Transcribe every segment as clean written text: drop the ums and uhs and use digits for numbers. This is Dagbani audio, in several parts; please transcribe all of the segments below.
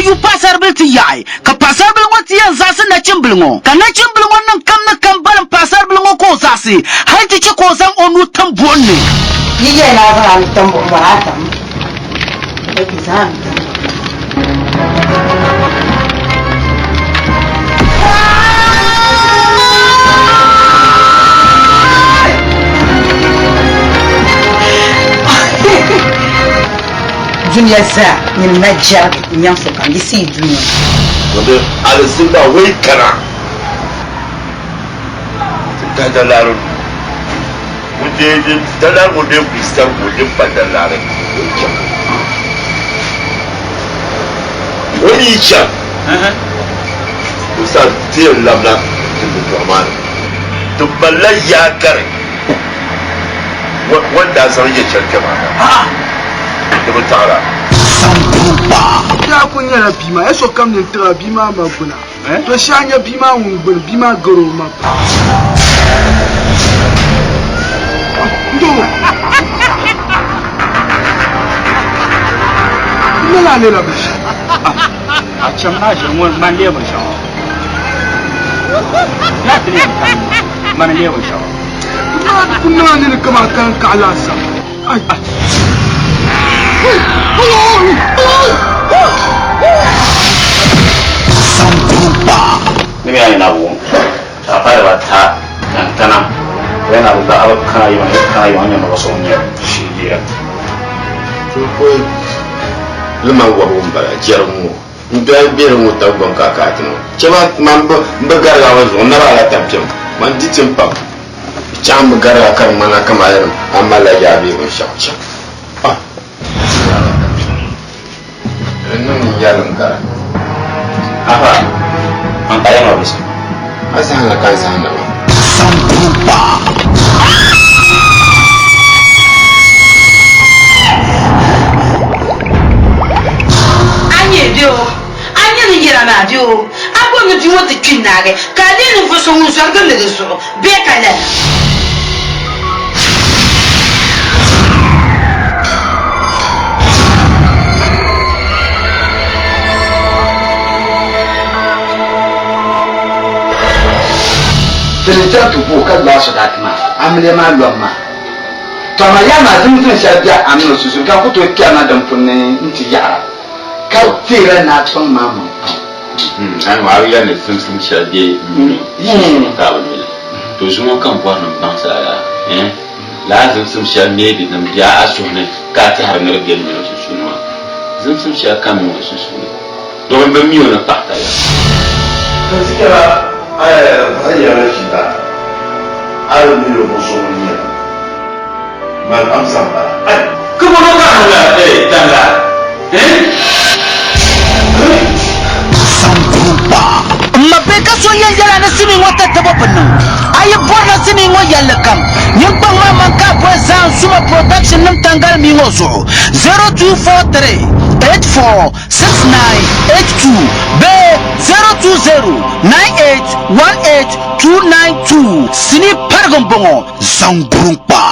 yu paɣisaribila ti yaɣi, ka paɣisaribila ŋɔ ti yɛn zaɣisi nachimbila ŋɔ. Ka nachimbila ŋɔ niŋ kam ni kam balim paɣisaribila ŋɔ ka o zaɣisi, hal ti chɛ ka o zaŋ o nuu tim buɣim ni. Yi yɛli ni a zaŋ a ni tam buɣim ŋɔ ni a tam mi, zaŋ a ni tam buɣim. Dunia zaa nyini na jɛrigi n-nyaŋ sokam yi si yi dunia. Domin alizimba wai kana ti tahi dalaari nuu. Ŋun deei dalaari ŋun deei Krista ŋun din pa dalaari o yi chaŋ. O mi yi chaŋ o sa ti yɛn labina tiŋ maa ni. Ti malila yaa gari ŋun daa zaŋ yɛl shɛli kpɛ maa na di bi taɣira. Yaa kuli nyɛla bia maa, ya sokam nini tiɣila bia maa ma gbuna. To shɛha nya bia maa ŋun gbuni bia maa gari o ma pam. N-doo! N ni lahi leela binshɛɣu. A chaŋ a ʒiri ŋɔ man leei binshɛɣu. Yaa ti ni yɛn tam mani leei binshɛɣu. N maa di kuli niŋ a nini kaman kalinkaɣu laasabu. Ai! Ni mi a ni na wum ka a paai dibata ka n kana ka yɛn na bi a bi kana yiŋa ni kana yiŋa n-nyɛ maba so ŋun nyɛ shee Tumpoi liman wɔbigu m-bala, jɛri ŋ-ŋɔ. N-dɔya bɛ di ŋɔ tagbɔŋ ka a ka a ti ŋɔ. Chɛ ma man n bi garig a ŋɔ zuɣu, n naba a la tampiɛm. Man di tim pam. Chaŋ m bi garig a ka di ŋmani a kaman a yɛlim a malila yaa bee binshɛɣu. Chaŋ. Ah! Di niŋ n yɛlim gara. Afa, man ka yɛn ŋɔ bɛ so. A zahimla ka n zahimdi maa. Sankurupa. A nyɛ bɛ o, a nyɛ ni yɛla maa bɛ o, a bɔri ni bia ŋɔ ti kpi n-naagi ka a leei ninvuɣ so ŋun zɔri gindi di zuɣu bee ka lala. Ti ni chaŋ ti bo ka lu a sɔdaati maa, amiliya maa lɔbu maa. Tɔ amaa yaa maa zimsim shɛli be a min o sunsuuni ka n ku tooi kpɛri na din puuni nti yaɣira, ka deerila ni a kpaŋ maa maŋ pam. A ni yɛli ni zimsim shɛli be m min o sunsuuni ka a bi mi li, to zuŋɔ ka m bɔri ni m baŋsi a lala. Ɛɛn, lala zimsim shɛli maybe din be a suhu ni ka a tɛhiri ni di be m min o sunsuuni maa, zimsim shɛli ka m min o sunsuuni. Domin bɛ mi o ni paɣ taya. Gaskiya a shiga almiyo musomiya man amsa ba ai. Kibolo ka la eh tanga eh. Sankurupa. M ma bee ka so yɛn yɛl a ni sinii ŋɔ tatabo bi niŋ. A yi bɔrila sinii ŋɔ yɛlli kam, nyin kpaŋ maa man ka a boli Zaan Suma Production nim tangali mii ŋɔ zuɣu, 0243 84 6982 bee 020 98 18 292. Sinii parigi m-bɔŋɔ, Zangurunkpa.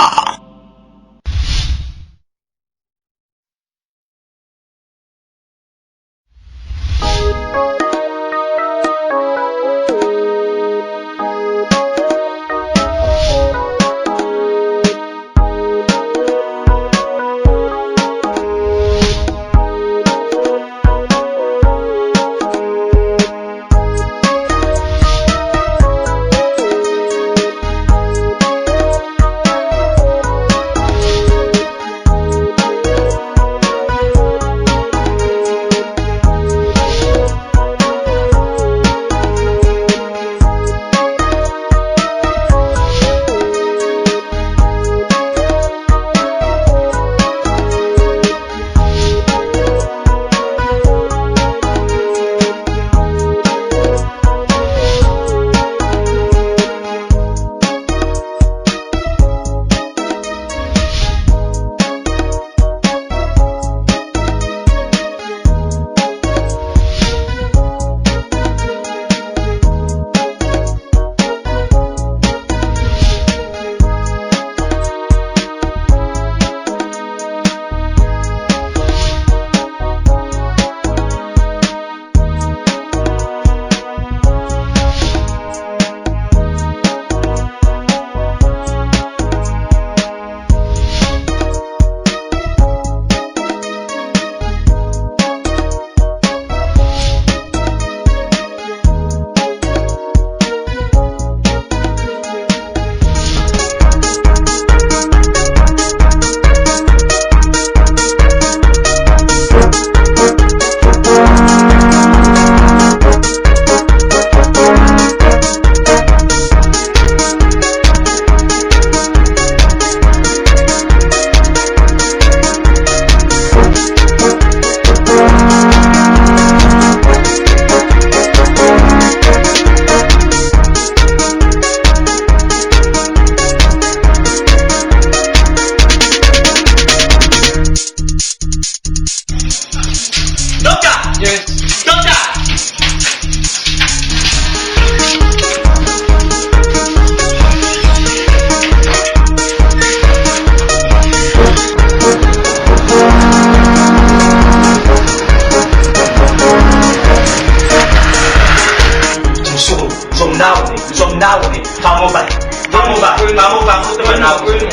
Paɣa paɣa ti ma Naawuni.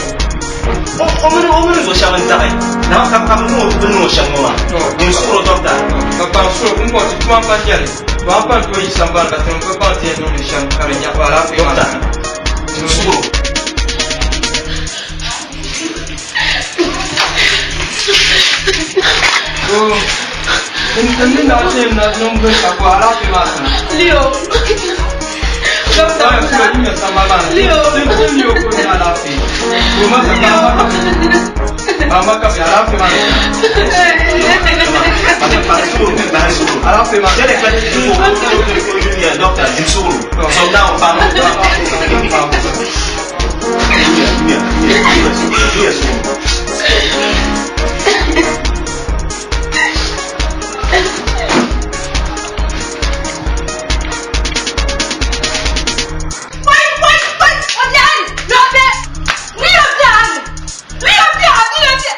O o mini o mini zo shɛba n-taɣi. Na ka ka bɛ niŋ o bɛ niŋ o shɛm ŋɔ maa. Din suhuri o dɔkta. Ka kpaŋ suhu pumpɔŋ ti tuma m-pa nyɛli. To a ni pa n-tooi yi sambani ka tinim bi baŋ ti yɛn niŋdi shɛm ka di nyaɣi alaafee maa Dɔkta, din suhuri o. To n ni daa ti yɛn na niŋ bini ka bɔ alaafee maa kana. Leo. Sɔya suhu yi nya sambani maa ni. Leo. Ti ti Leo ka o nya alaafee. To ma ka paɣa ma ka paɣa ma ka bɛ alaafee maa ni kana. Paɣa suhuri o, paɣa suhuri o. Alaafee maa Yɛli ka ti o o yuya dɔkta din suhuri o. So now paɣa ma. Yuya yuya yuya yuya yuya suhuri o. Wai wai wai o biɛɣuni lɔbɛ ni o biɛɣuni ni o biɛɣuni ni o biɛɣuni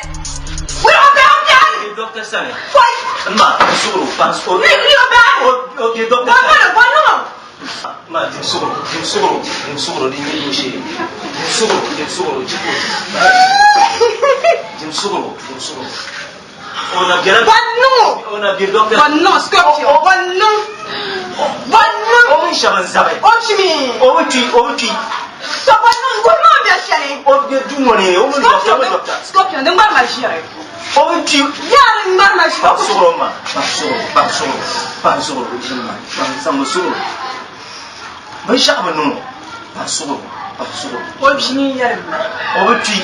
ni o biɛɣuni biɛɣuni Dɔkta sani. wai N ma din suhuri o paɣa suhuri ni ni o biɛɣuni o. O bɛ dɔkta ba sani. mana ba niŋ Ma din suhuri o, din suhuri o, din suhuri o din nyɛ dooshee. Din suhuri o, din suhuri o jiko. Din suhuri o, din suhuri o. O na biɛla ba niŋ o na bɛ dɔkta ba niŋ scorpion ba niŋ ba niŋ o mini shɛba n-zabi. o kpimi O bi kpi, o bi kpi. to ba niŋ guhi maa bɛ shɛli O bɛ duu ŋɔ ni, o mini dɔkta, o mini scorpion dɔkta. scorpion din ŋmari ma ʒiɛri O bi kpi. yaari ŋmari ma ʒiɛri Paɣa suhuri o ma, paɣa suhuri o, paɣa suhuri o, paɣa suhuri o, ʒini ma, paɣa zaŋmi suhuri o. Binshɛɣu bi niŋ o, paɣa suhuri o, paɣa suhuri o. o kpimi yɛri ma O bi kpi.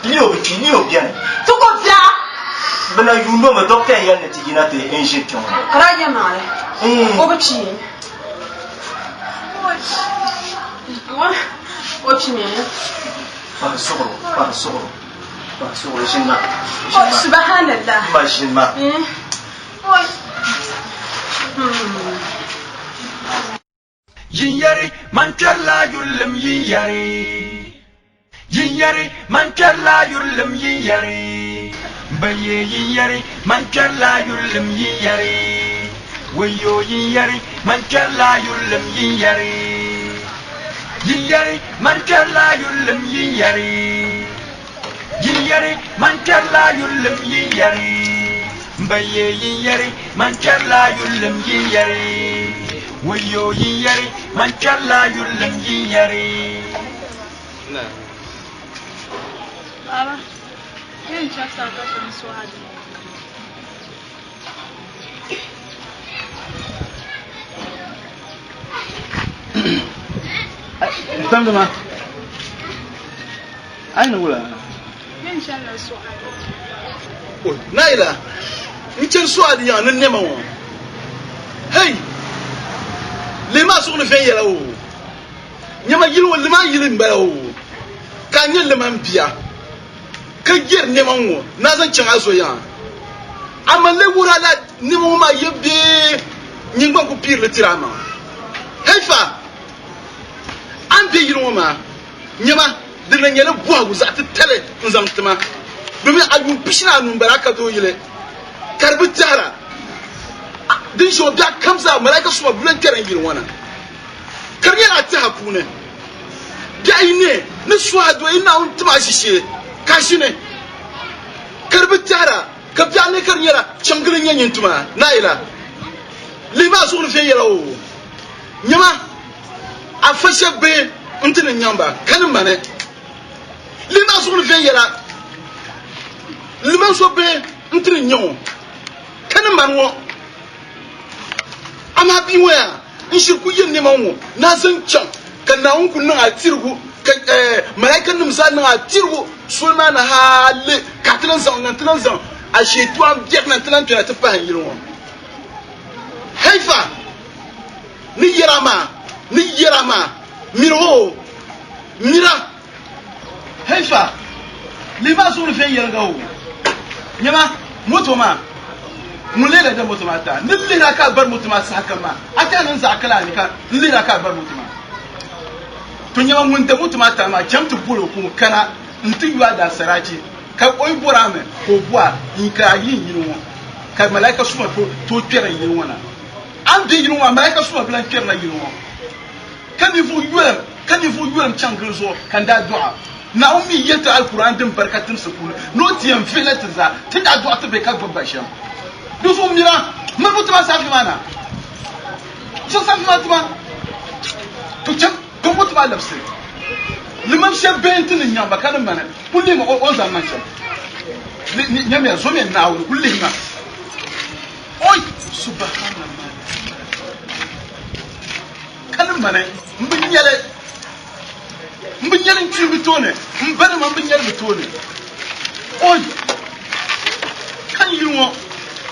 Leo bi kpi, Leo biɛni. ti ko biɛɣu Bɛ na yuuni o mi, dɔkta n-yɛli ni ti yina ti n ʒi kpɛ ŋɔ. ka daa yɛ maŋli o bi kpi o kpimi Paɣa suhuri o, paɣa suhuri o, paɣa suhuri o, ʒini ma, ʒini ma. subhanallah Ma ʒini ma. Oi. Yinyari man kpɛrila yurilim yinyari Yinyari man kpɛrila yurilim yinyari Baye yinyari man kpɛrila yurilim yinyari Wayo yinyari man kpɛrila yurilim yinyari Yinyari man kpɛrila yurilim yinyari Yinyari man kpɛrila yurilim yinyari Baye yinyari man kpɛrila yurilim yinyari Wayo yinyari man kpɛrila yurilim yinyari Baba, yin chapter ka shɛm sɔhadi. Tamdi ma. Ai ni wula. Yin chɛrila sɔhadi. Naila, n chɛri sɔhadi yaŋ ni nɛma ŋɔ. Hei! Lihi maa zuɣu ni viɛnyɛla o. Nyama yili ŋɔ liman yili m-bala o. Ka a nyɛ liman bia ka yɛri nɛma ŋɔ ni a zaŋ chaŋ a zo yaŋa. Amaa lee wuhir a la nɛma ŋɔ maa yɛ bee nyin gba n-ku piiri li tiri a maŋa. Hei fa! A ni be yili ŋɔ maa, nyama, di na nyɛla bɔhigu zaɣ titali n-zaŋ ti ma, domin a yuun pishi ni anu m-bala a ka doo yili, ka di bi tɛhira. Din ʒe o biɛɣu kam zaa, malaika suma bi lan kpɛri n yili ŋɔ na, ka di nyɛla a tɛha puuni. Biɛɣu yi ne ni suhi a doo yi Naawuni tim a ʒishee ka a ʒini, ka di bi tɛhira, ka biɛɣu ne ka di nyɛla chaŋgili n-nyɛ nyin tuma naayila. Lihi maa zuɣu ni viɛnyɛla oo. Nyama, a fa shɛb bihi nti ni nyaŋ ba, ka ni mani. Lihi maa zuɣu ni viɛnyɛla, liman so bihi nti ni nyaŋ o, ka ni mani ŋɔ. Amaa bia ŋɔ yaa, n shiri ku ye nɛma ŋɔ ni a zaŋ chaŋ, ka Naawuni ku niŋ a tirigu, ka malaikanim zaa niŋ a tirigu soli maa ni hali ka a ti lan zaŋ na nti lan zaŋ a ʒiɛtuɣa biɛri na nti lan kpɛna ti pahi n yili ŋɔ. Haifa! Ni yɛra maa, ni yɛra maa, miri o, mira. Haifa! Lihi maa zuɣu ni viɛnyɛliŋga o. Nyama, moto maa, ŋun lee la da moto maa ti a? Ni lihira ka a bari moto maa sahakam maa, a tɛha ni n zaɣa kala a ni ka n lihira ka a bari moto maa? To nyama, ŋun da moto maa ti a maa, cham ti boli o ka o kana nti yu a daasarachi, ka o yi bɔri a mi ka o bo a n-ka a yi n yili ŋɔ, ka malaika suma tooi kpɛri n yili ŋɔ na. A ni be yili ŋɔ maa, malaika suma bi lan kpɛrila yili ŋɔ, ka ninvuɣ yolim. Ka ninvuɣ yɔrim chaŋ gili zuɣu ka n daa dɔɣ a. Naawuni mi yɛli ti Alkur'aan din barika timsi puuni ni o ti yɛn vihila ti zaa ti ni daa dɔɣi ti bihi ka gbubi ba shɛm. Di zuɣu mira, miri bu ti ma saafi maa na. Zaŋ saafi maa ti ma. To chɛ ka o ti ma labisi. Limam shɛb bihi nti ni nyaŋ ba ka ni mani kul lihima o ni zaŋ niŋ shɛm. Nyamiya, zomiya Naawuni kul lihima. Oi! Subahana Ka ni mani m bi nyɛli, m bi nyɛli n-kpi bɛ tooni, m banima m bi nyɛli bɛ tooni. Oi! Ka n yili ŋɔ,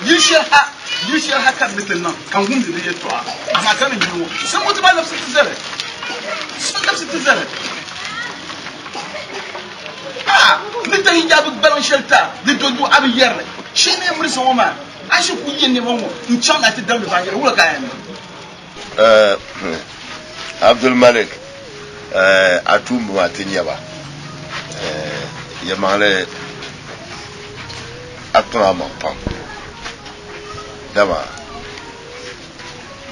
yili shɛli ha, yili shɛli ha ka di ni ti niŋ ka n wumdi di yɛtɔɣa, amaa ka ni n yili ŋɔ, sani ŋɔ ti maa labisi ti zali, sani labisi ti zali. A ni ta yi daa bi gbaliŋ shɛli ti a, di do du a bi yɛri li. Shee ni mirisi ŋɔ maa, a shi ku ye nɛma ŋɔ n-chaŋ ni a ti damdi baanjira, wula ka a yɛn niŋ? Abdulmalik, a tuumba maa ti nya ba. Yɛlimaŋli a kpaŋ a maŋ pam, dama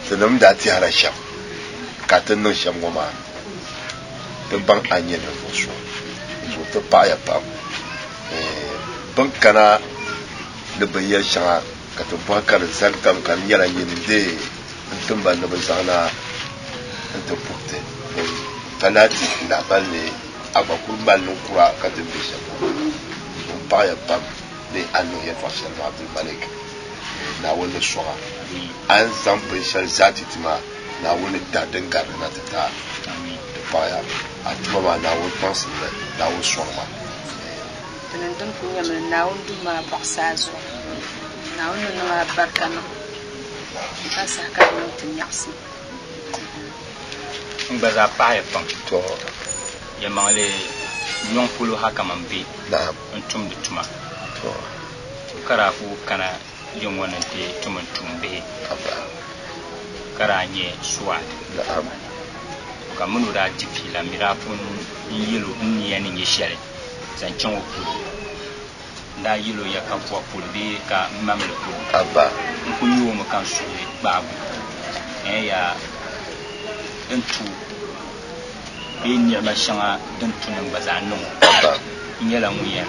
tinim daa tɛhira shɛm ka ti niŋ shɛm ŋɔ maa, ti baŋ a ni nyɛ ninvuɣ so, dinzuɣu ti paɣiya pam. Bɛ ni kana ni binyɛr shɛŋa ka ti bɔhi ka di zani tam ka di nyɛla nyini n-deei n-tim ba ni bɛ zaŋ na nti puhi ti ka lahi ti lahibali ni a gba kuli mali niŋkura ka ti ni be shɛm ŋɔ maa. M paɣiya pam ni a ni niŋ yɛtɔɣ shɛli maa Abdulmalik, Naawuni ni sɔŋ a. A ni zaŋ binshɛli zaa ti ti maa, Naawuni ni dahi din gari li na ti ti a. Ti paɣiya a tuma maa, Naawuni kpaŋsim li, Naawuni sɔŋ ma. Dini din kuli nyɛmi ni Naawuni duu maa buɣisi a zuɣu. Naawuni ni niŋ a barika niŋ ka saha ka di niŋ ti nyaɣisim. N gba zaa paɣiya pam. Yɛlimaŋli nyɔŋ polo ha ka man be n-tumdi tuma. Ka daa ku kana yiŋ ŋɔ ni nti tum n tuumbihi ka daa nyɛ Suad. Ka m min o daa di fiila m mi daa pun n yɛl o n nia ni nyɛ shɛli. zaŋ chaŋ o polo. N daa yɛl o ya ka bua polo bee ka m mamli polo. N kul nya o mi ka n suhi gbaabu. N ya din tu bee niɣima shɛŋa din tu ni n gba zaa niŋ o. N nyɛla ŋun yɛn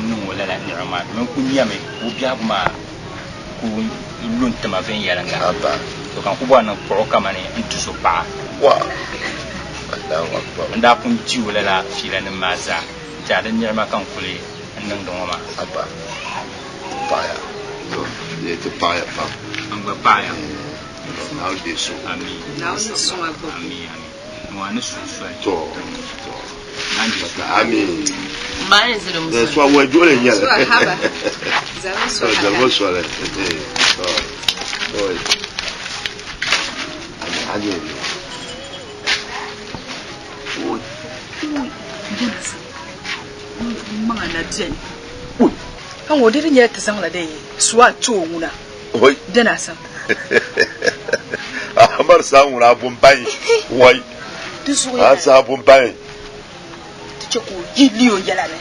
niŋ o lala niɣima maa domin n kul nyami ka o biɛhigu maa ku lu n-ti ma viɛnyɛliŋga. To ka n ku bɔri ni n kpuɣ o kamani n ti so paɣa. N daa pun di o lala fiilanim maa zaa n-ti a di niɣima ka n kuli n niŋdi ŋɔ maa. Abba, ti paɣiya. To, di ti paɣiya pam. N gba paɣiya. Naawuni deei suhu. Amii. Naawuni sɔŋ a gbibbu. Amii, amii. N waa ni suhu soli. To, to. Amii. Mani zilim soli. Sɔ wɔ juɣuli n nyɛli. Sɔ haba. Zalimi sɔ haba. Zalimi soli. To, oi. Amii, amii. Maŋa na beni. Ka ŋɔ di di nyɛla ti zaŋla dee suwa ti o ŋuna. Beni asam. Amar saa ŋuna a bun bayi. Wai. Di zuɣu yaa. A saa bun bayi. Ti chɛ ka o yi liyo yɛla ni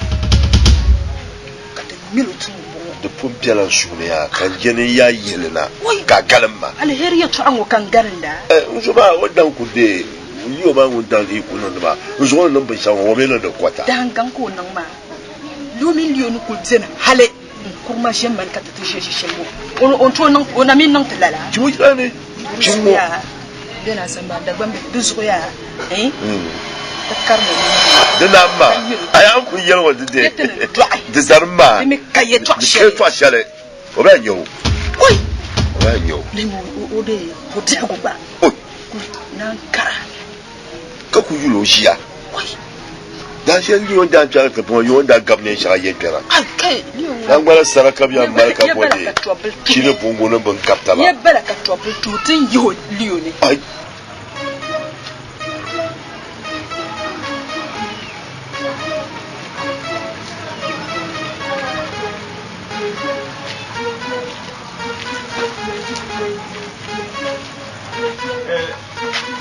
ka ti mili o tuun bɔŋɔ. Di pun bela n suhu ni yaa ka n je ni n yaa yihili na ka a galim ma. Aliheri yɛtɔɣa ŋɔ ka n garinda. N zuɣu maa o daŋ ku deei liyo maa ŋun daŋ dii ku niŋdi maa n zuɣu ni niŋ binshɛɣu ŋɔ o mi niŋdi kɔta. Dahingaŋ ka o niŋ maa. Liyo mini liyo ni kuli beni hali n kuri ma ʒe mani ka ti ti ʒe ʒi shɛli ŋɔ o ni tooi niŋ o na mi niŋ ti lala. Chimu jira ni chimu ŋɔ. Bɛ na samba Dagbamb di zuɣu yaa eh ti karim o mini bia. Di nam maa a yaa n kuli yɛli ŋɔ di de di zarim maa di mi ka yɛtɔɣ di ka yɛtɔɣ shɛli o bɛ nya o Oi! o bɛ nya o Lihimi o de o biɛhigu gba Oi! kuli naan kara. Ka ku yuli o ʒiya. Oi! Daa shɛli Leon daa kpɛri ti puŋɔ Leon daa gabi neen shɛŋa yɛn kpɛra. Ai kai Leon ŋɔ. Lan gbala sara ka bɛ yɛn mali ka Yɛ bala bɔdi ka tɔbili tuhi. chi ni bungu ni bini gabi taba. Yɛ bala ka tɔbili tuhi ti ni yihi o Leon ni. Ai!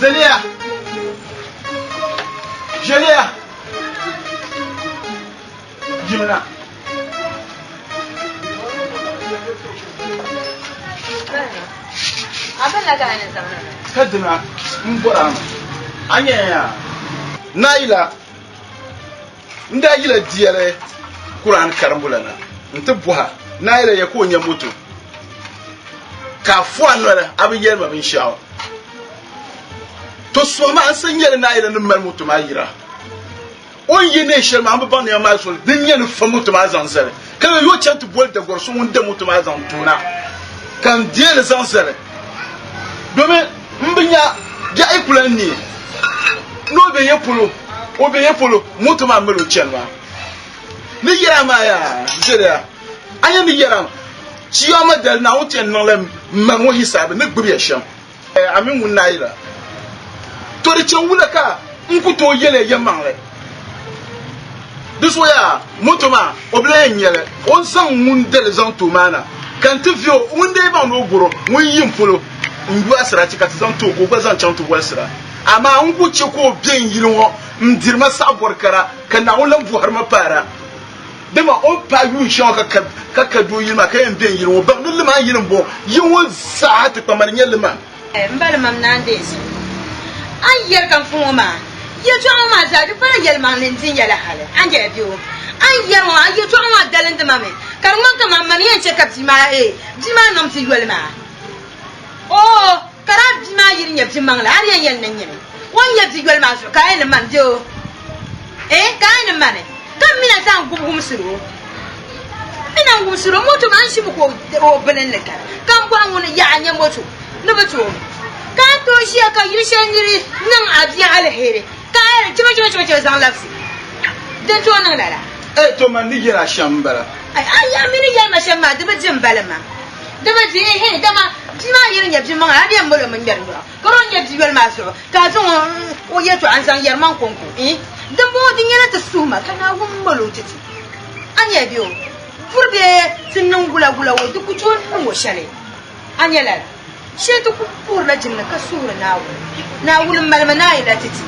Zaliya! Ʒɛliya! Yimina! Ka dina m-bɔri a mi. A nya ya? Naayila n daa yila diɛli Kuraan karimbu la na nti bɔha Naayila ya ka o nya moto ka a fo a noli a bi yɛli ma binshɛɣu. To suhi ma n sa nyɛli Naayila ni mali moto maa yira. O ni ye neen shɛli maa, n bi baŋ nɛma maa soli din nyɛ ni fa moto maa zaŋ zali, ka yɛli o chaŋ ti boli dagɔri so ŋun da moto maa zaŋ ti o na, ka n deei li zaŋ zali. Domin m bi nya biɛɣu yi ku lan neei ni o be ya polo, o be ya polo, moto maa mali o chani maa. Ni yɛra maa yaa, zaliya, a nya ni yɛra Chiyaama dali Naawuni ti yɛn niŋla m mani ŋɔ hisaabi ni gbibi ya shɛm. A mini ŋun naai la, to di chaŋ wula ka n ku tooi yɛli ya yɛlimaŋli? Di zuɣu yaa, moto maa, o bi lahi yɛn nya li. O ni zaŋ ŋun da li zaŋ ti o maa na, ka n ti vi o, ŋun dee baŋ ni o garo, ŋun yi m polo n-yu asirachi ka ti zaŋ ti o ka o gba zaŋ chaŋ ti wolisira. Amaa n ku chɛ ka o be n yili ŋɔ n-diri ma saɣibɔri kara, ka Naawuni lan bɔhiri ma paara. Dama o ni paai yuun shɛŋa ka ka doo yili maa ka yɛn be n yili ŋɔ, baŋ ni limaan yili m-bɔŋɔ, yi ŋɔ zaa ti kpa ma di nyɛ limaan. M ba limam naa n-deei zuɣu. A ni yɛli ka n fu ŋɔ maa, yɛtɔɣa ŋɔ maa zaa di pala yɛlimaŋli n-din ya la hali. A ni jɛya bɛ o? A ni yɛri ŋɔ maa, yɛtɔɣa ŋɔ maa dalindi ma mi, ka di ŋmani kaman mani yɛn chɛ ka bia maa, eeh, bia maa niŋ ti yoli maa. Oo, ka daa bia maa yi di nyɛ bi maŋli, a di yɛn yɛli ni nyini o ni nyɛ bi yoli maa zuɣu ka a yɛn ni mani bɛ o? Eeh, ka a yɛn ni mani ka m mi na zaŋ gubi wumsir o? M mi na n-wumsir o moto maa n-ʒimi ka o bilinli kara, ka m bɔhi ŋuni yaɣa nyɛ moto ni bi ti o mi? Ka a tooi ʒiya ka yili shɛli niri niŋ a bia aliheri ka a yɛli chiba chiba chiba chiba zaŋ labisi din tooi niŋ lala? Eeh, to man ni yɛl a shɛm m-bala. Ai, a mi ni yɛli ma shɛm maa di bi di m-bali ma. Di bi di, ehe, dama bia maa yi di nyɛ bia maŋli, a di yɛn mali o mi ŋmɛri yɔɣu, ka di o ni nyɛ bia yoli maa zuɣu, ka a zaŋ o yɛtɔɣa n-zaŋ yɛri man kɔŋko, eh. Dimbɔŋɔ di nyɛla ti suhu ma, ka Naawuni mal o ti ti. A nya bɛ o puri bee ti niŋ wulawula o, di ku tooi niŋ o shɛli. A nya lala? Shee ti ku puhirila jiŋli ka suhiri Naawuni. Naawuni malimi ni a yi la ti ti,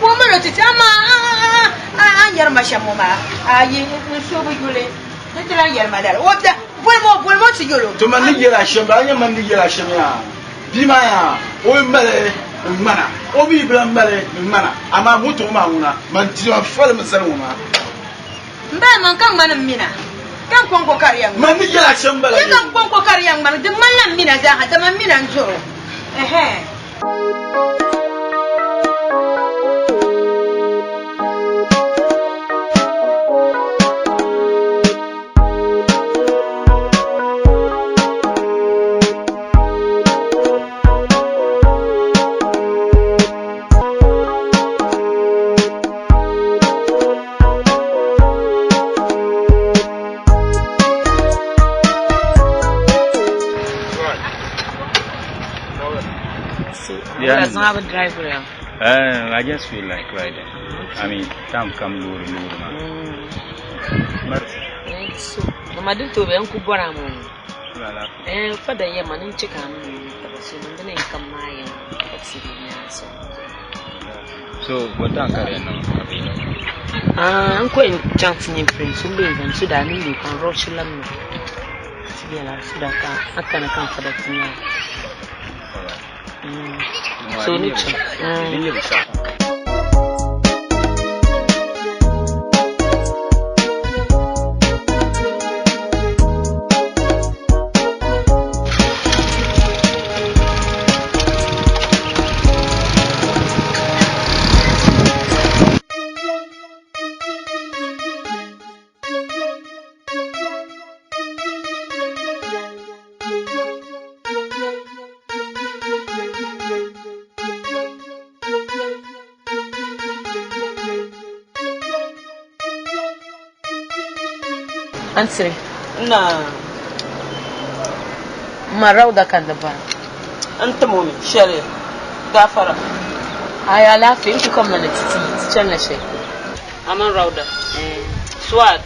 ka o mal o ti ti, amaa a ni yɛri ma shɛm ŋɔ maa, ayi, n suhu bi yuli ni ti lan yɛli ma lala. O da, bolimi o, bolimi o ti yɛl o. To man ni yɛl a shɛm bala, a nya man ni yɛl a shɛm yaa? Bia maa yaa, o yi mali ŋmana, o mi bi lan mali ŋmana, amaa moto ŋɔ maa ŋuna, man di man falimi zali ŋɔ maa. M ba, man ka ŋmani m mina, ka n kɔŋko ka di yɛn ŋmani. Man ni yɛl a shɛm m-bala. Chɛ ka n kɔŋko ka di yɛn ŋmani, di ŋmanila m mina zaaha, dama m mina n-duɣ o. Ɛhɛɛ. Yeah. I just feel like riding. I mean, time come loori loori maa. So, mama din to be n ku bɔra mo. Eh, fada yɛ ma ni che ka n taba so ni dini n kam maa yɛ ka ti di nya so. So, what time ka di yɛn niŋ available? Ah, n ko n chaŋ ti nyɛ prince so bɛ n so daa ni lu ka n rush lam na. Ti bɛla so daa ka a kana ka n fada ti nya. So ni chaŋ. Antiri. Na. Ma Rauda ka di bara. N tim o mi shɛli gaafara. Ayi alaafee n ku kamina ni ti ti yi ti chanila shɛli polo. Aman Rauda, Suad,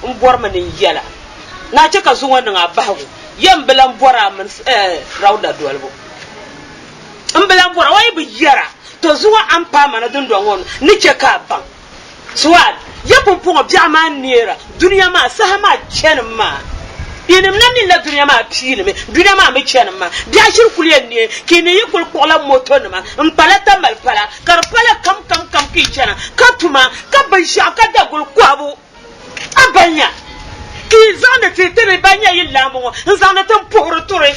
n bɔrimi ni n yɛla ni a chɛ ka zuŋɔ niŋ a bahigu. Yɛm bi lan bɔri a mini Rauda dolibu. M bi lan bɔra o yi bi yɛra, to zuŋɔ a ni paai ma na dundɔŋ ŋɔ ni ni chɛ ka a baŋ. Suad, Ya pumpɔŋɔ biɛɣu maa neera, dunia maa saha maa chanimi maa. Yinim na ninla dunia maa piilimi, dunia maa mi chanimi maa. Biɛɣu shiri kuli yɛn neei ka yi ni yi kuli kpuɣila motonima m-pala tamali pala, ka di pala kam kam kam ka yi chana, ka tuma, ka binshɛɣu, ka daguli kɔhibu. A banya ka yi zaŋdi ti ti ni ban nyɛ yi laamba ŋɔ n-zaŋdi ti m-puhiri turi.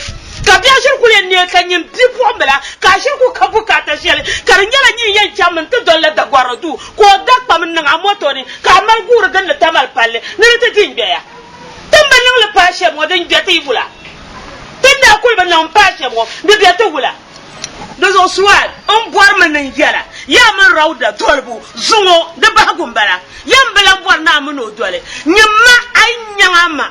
Ka biɛɣu shiri kuli yɛn neei ka nyin bipuɣimbila ka a shiri ku ka bukaata shɛli, ka di nyɛla nyin yɛn chaŋmi nti dolila dagɔrili duu ka o da kpam n-niŋ a moto ni ka a mali guuri gindi tamali palli ni di ti di n-gbɛya. Ti ni bi niŋ li paai shɛm ŋɔ, din gbɛ ti yi wula? Ti ni daa kuli bi niŋ m-paai shɛm ŋɔ, di bɛ ti wula? Di zuɣu Suwad, n bɔrimi ni n yɛla, yaa mini Rawda dolibu zuŋɔ, di bahigu m-bala. Ya m-bi lan bɔri ni a min o doli. Nyin ma, a yi nyaŋ a ma,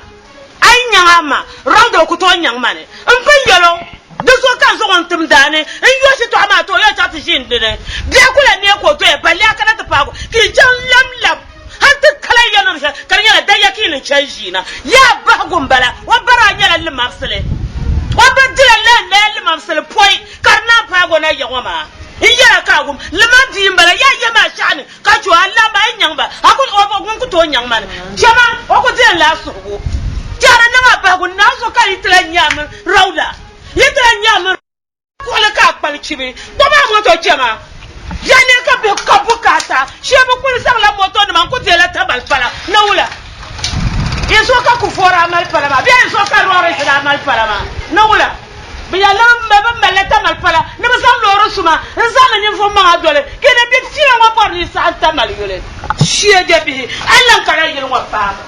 a yi nyaŋ a ma, Rawda o ku tooi nyaŋ ma ni m pun yɛl o. Di zuɣu ka n zaŋ o n-tim daa ni n yo shitɔɣu maa ti o, yɛl chaŋ ti ʒini di ni. Biɛhigu ku lan neei ka o doya, balle a kana ti paag o, ka yi chaŋ lamlam hal ti kala ya niŋ shɛli, ka di nyɛla daya ka yi ni chani ʒiina. Yaa bahigu m-bala, o bara nyɛla limamsili. O bi dila lahinlaya limamsili pɔi ka di naan paag o na ya ŋɔ maa. N yɛra ka a wum, limam bia m-bala, yaa yihi ma a shɛhi ni ka chɛ o, a laamba a yi nyaŋ ba, a ku, o ŋun ku tooi nyaŋ ma ni. Chama, o ku diri la a suhigu. Tɛhiri niŋ a bahigu naanzuhi ka yi ti lan nya a mini Rauda. Yi ti lan nya a mini Kuɣili ka a kpali chibi. Kpɔm a moto chama. Ya ne ka bihi ka bukaata. Shee bi kuli zaŋla motonima n-ku deela tabali pala. Ni wula? Yi zuɣu ka Kufuor a mali pala maa bee yi zuɣu ka Lawrence daa mali pala maa? Ni wula? Bɛ yɛli ni bɛ malila tamali pala ni bɛ zaŋ loori suma n-zaŋ li ninvuɣ maŋa doli ka ni bɛ pia ŋɔ bɔri ni yi saɣim tamali yuli. Shee bihi, a ni lan kana yili ŋɔ paai ma.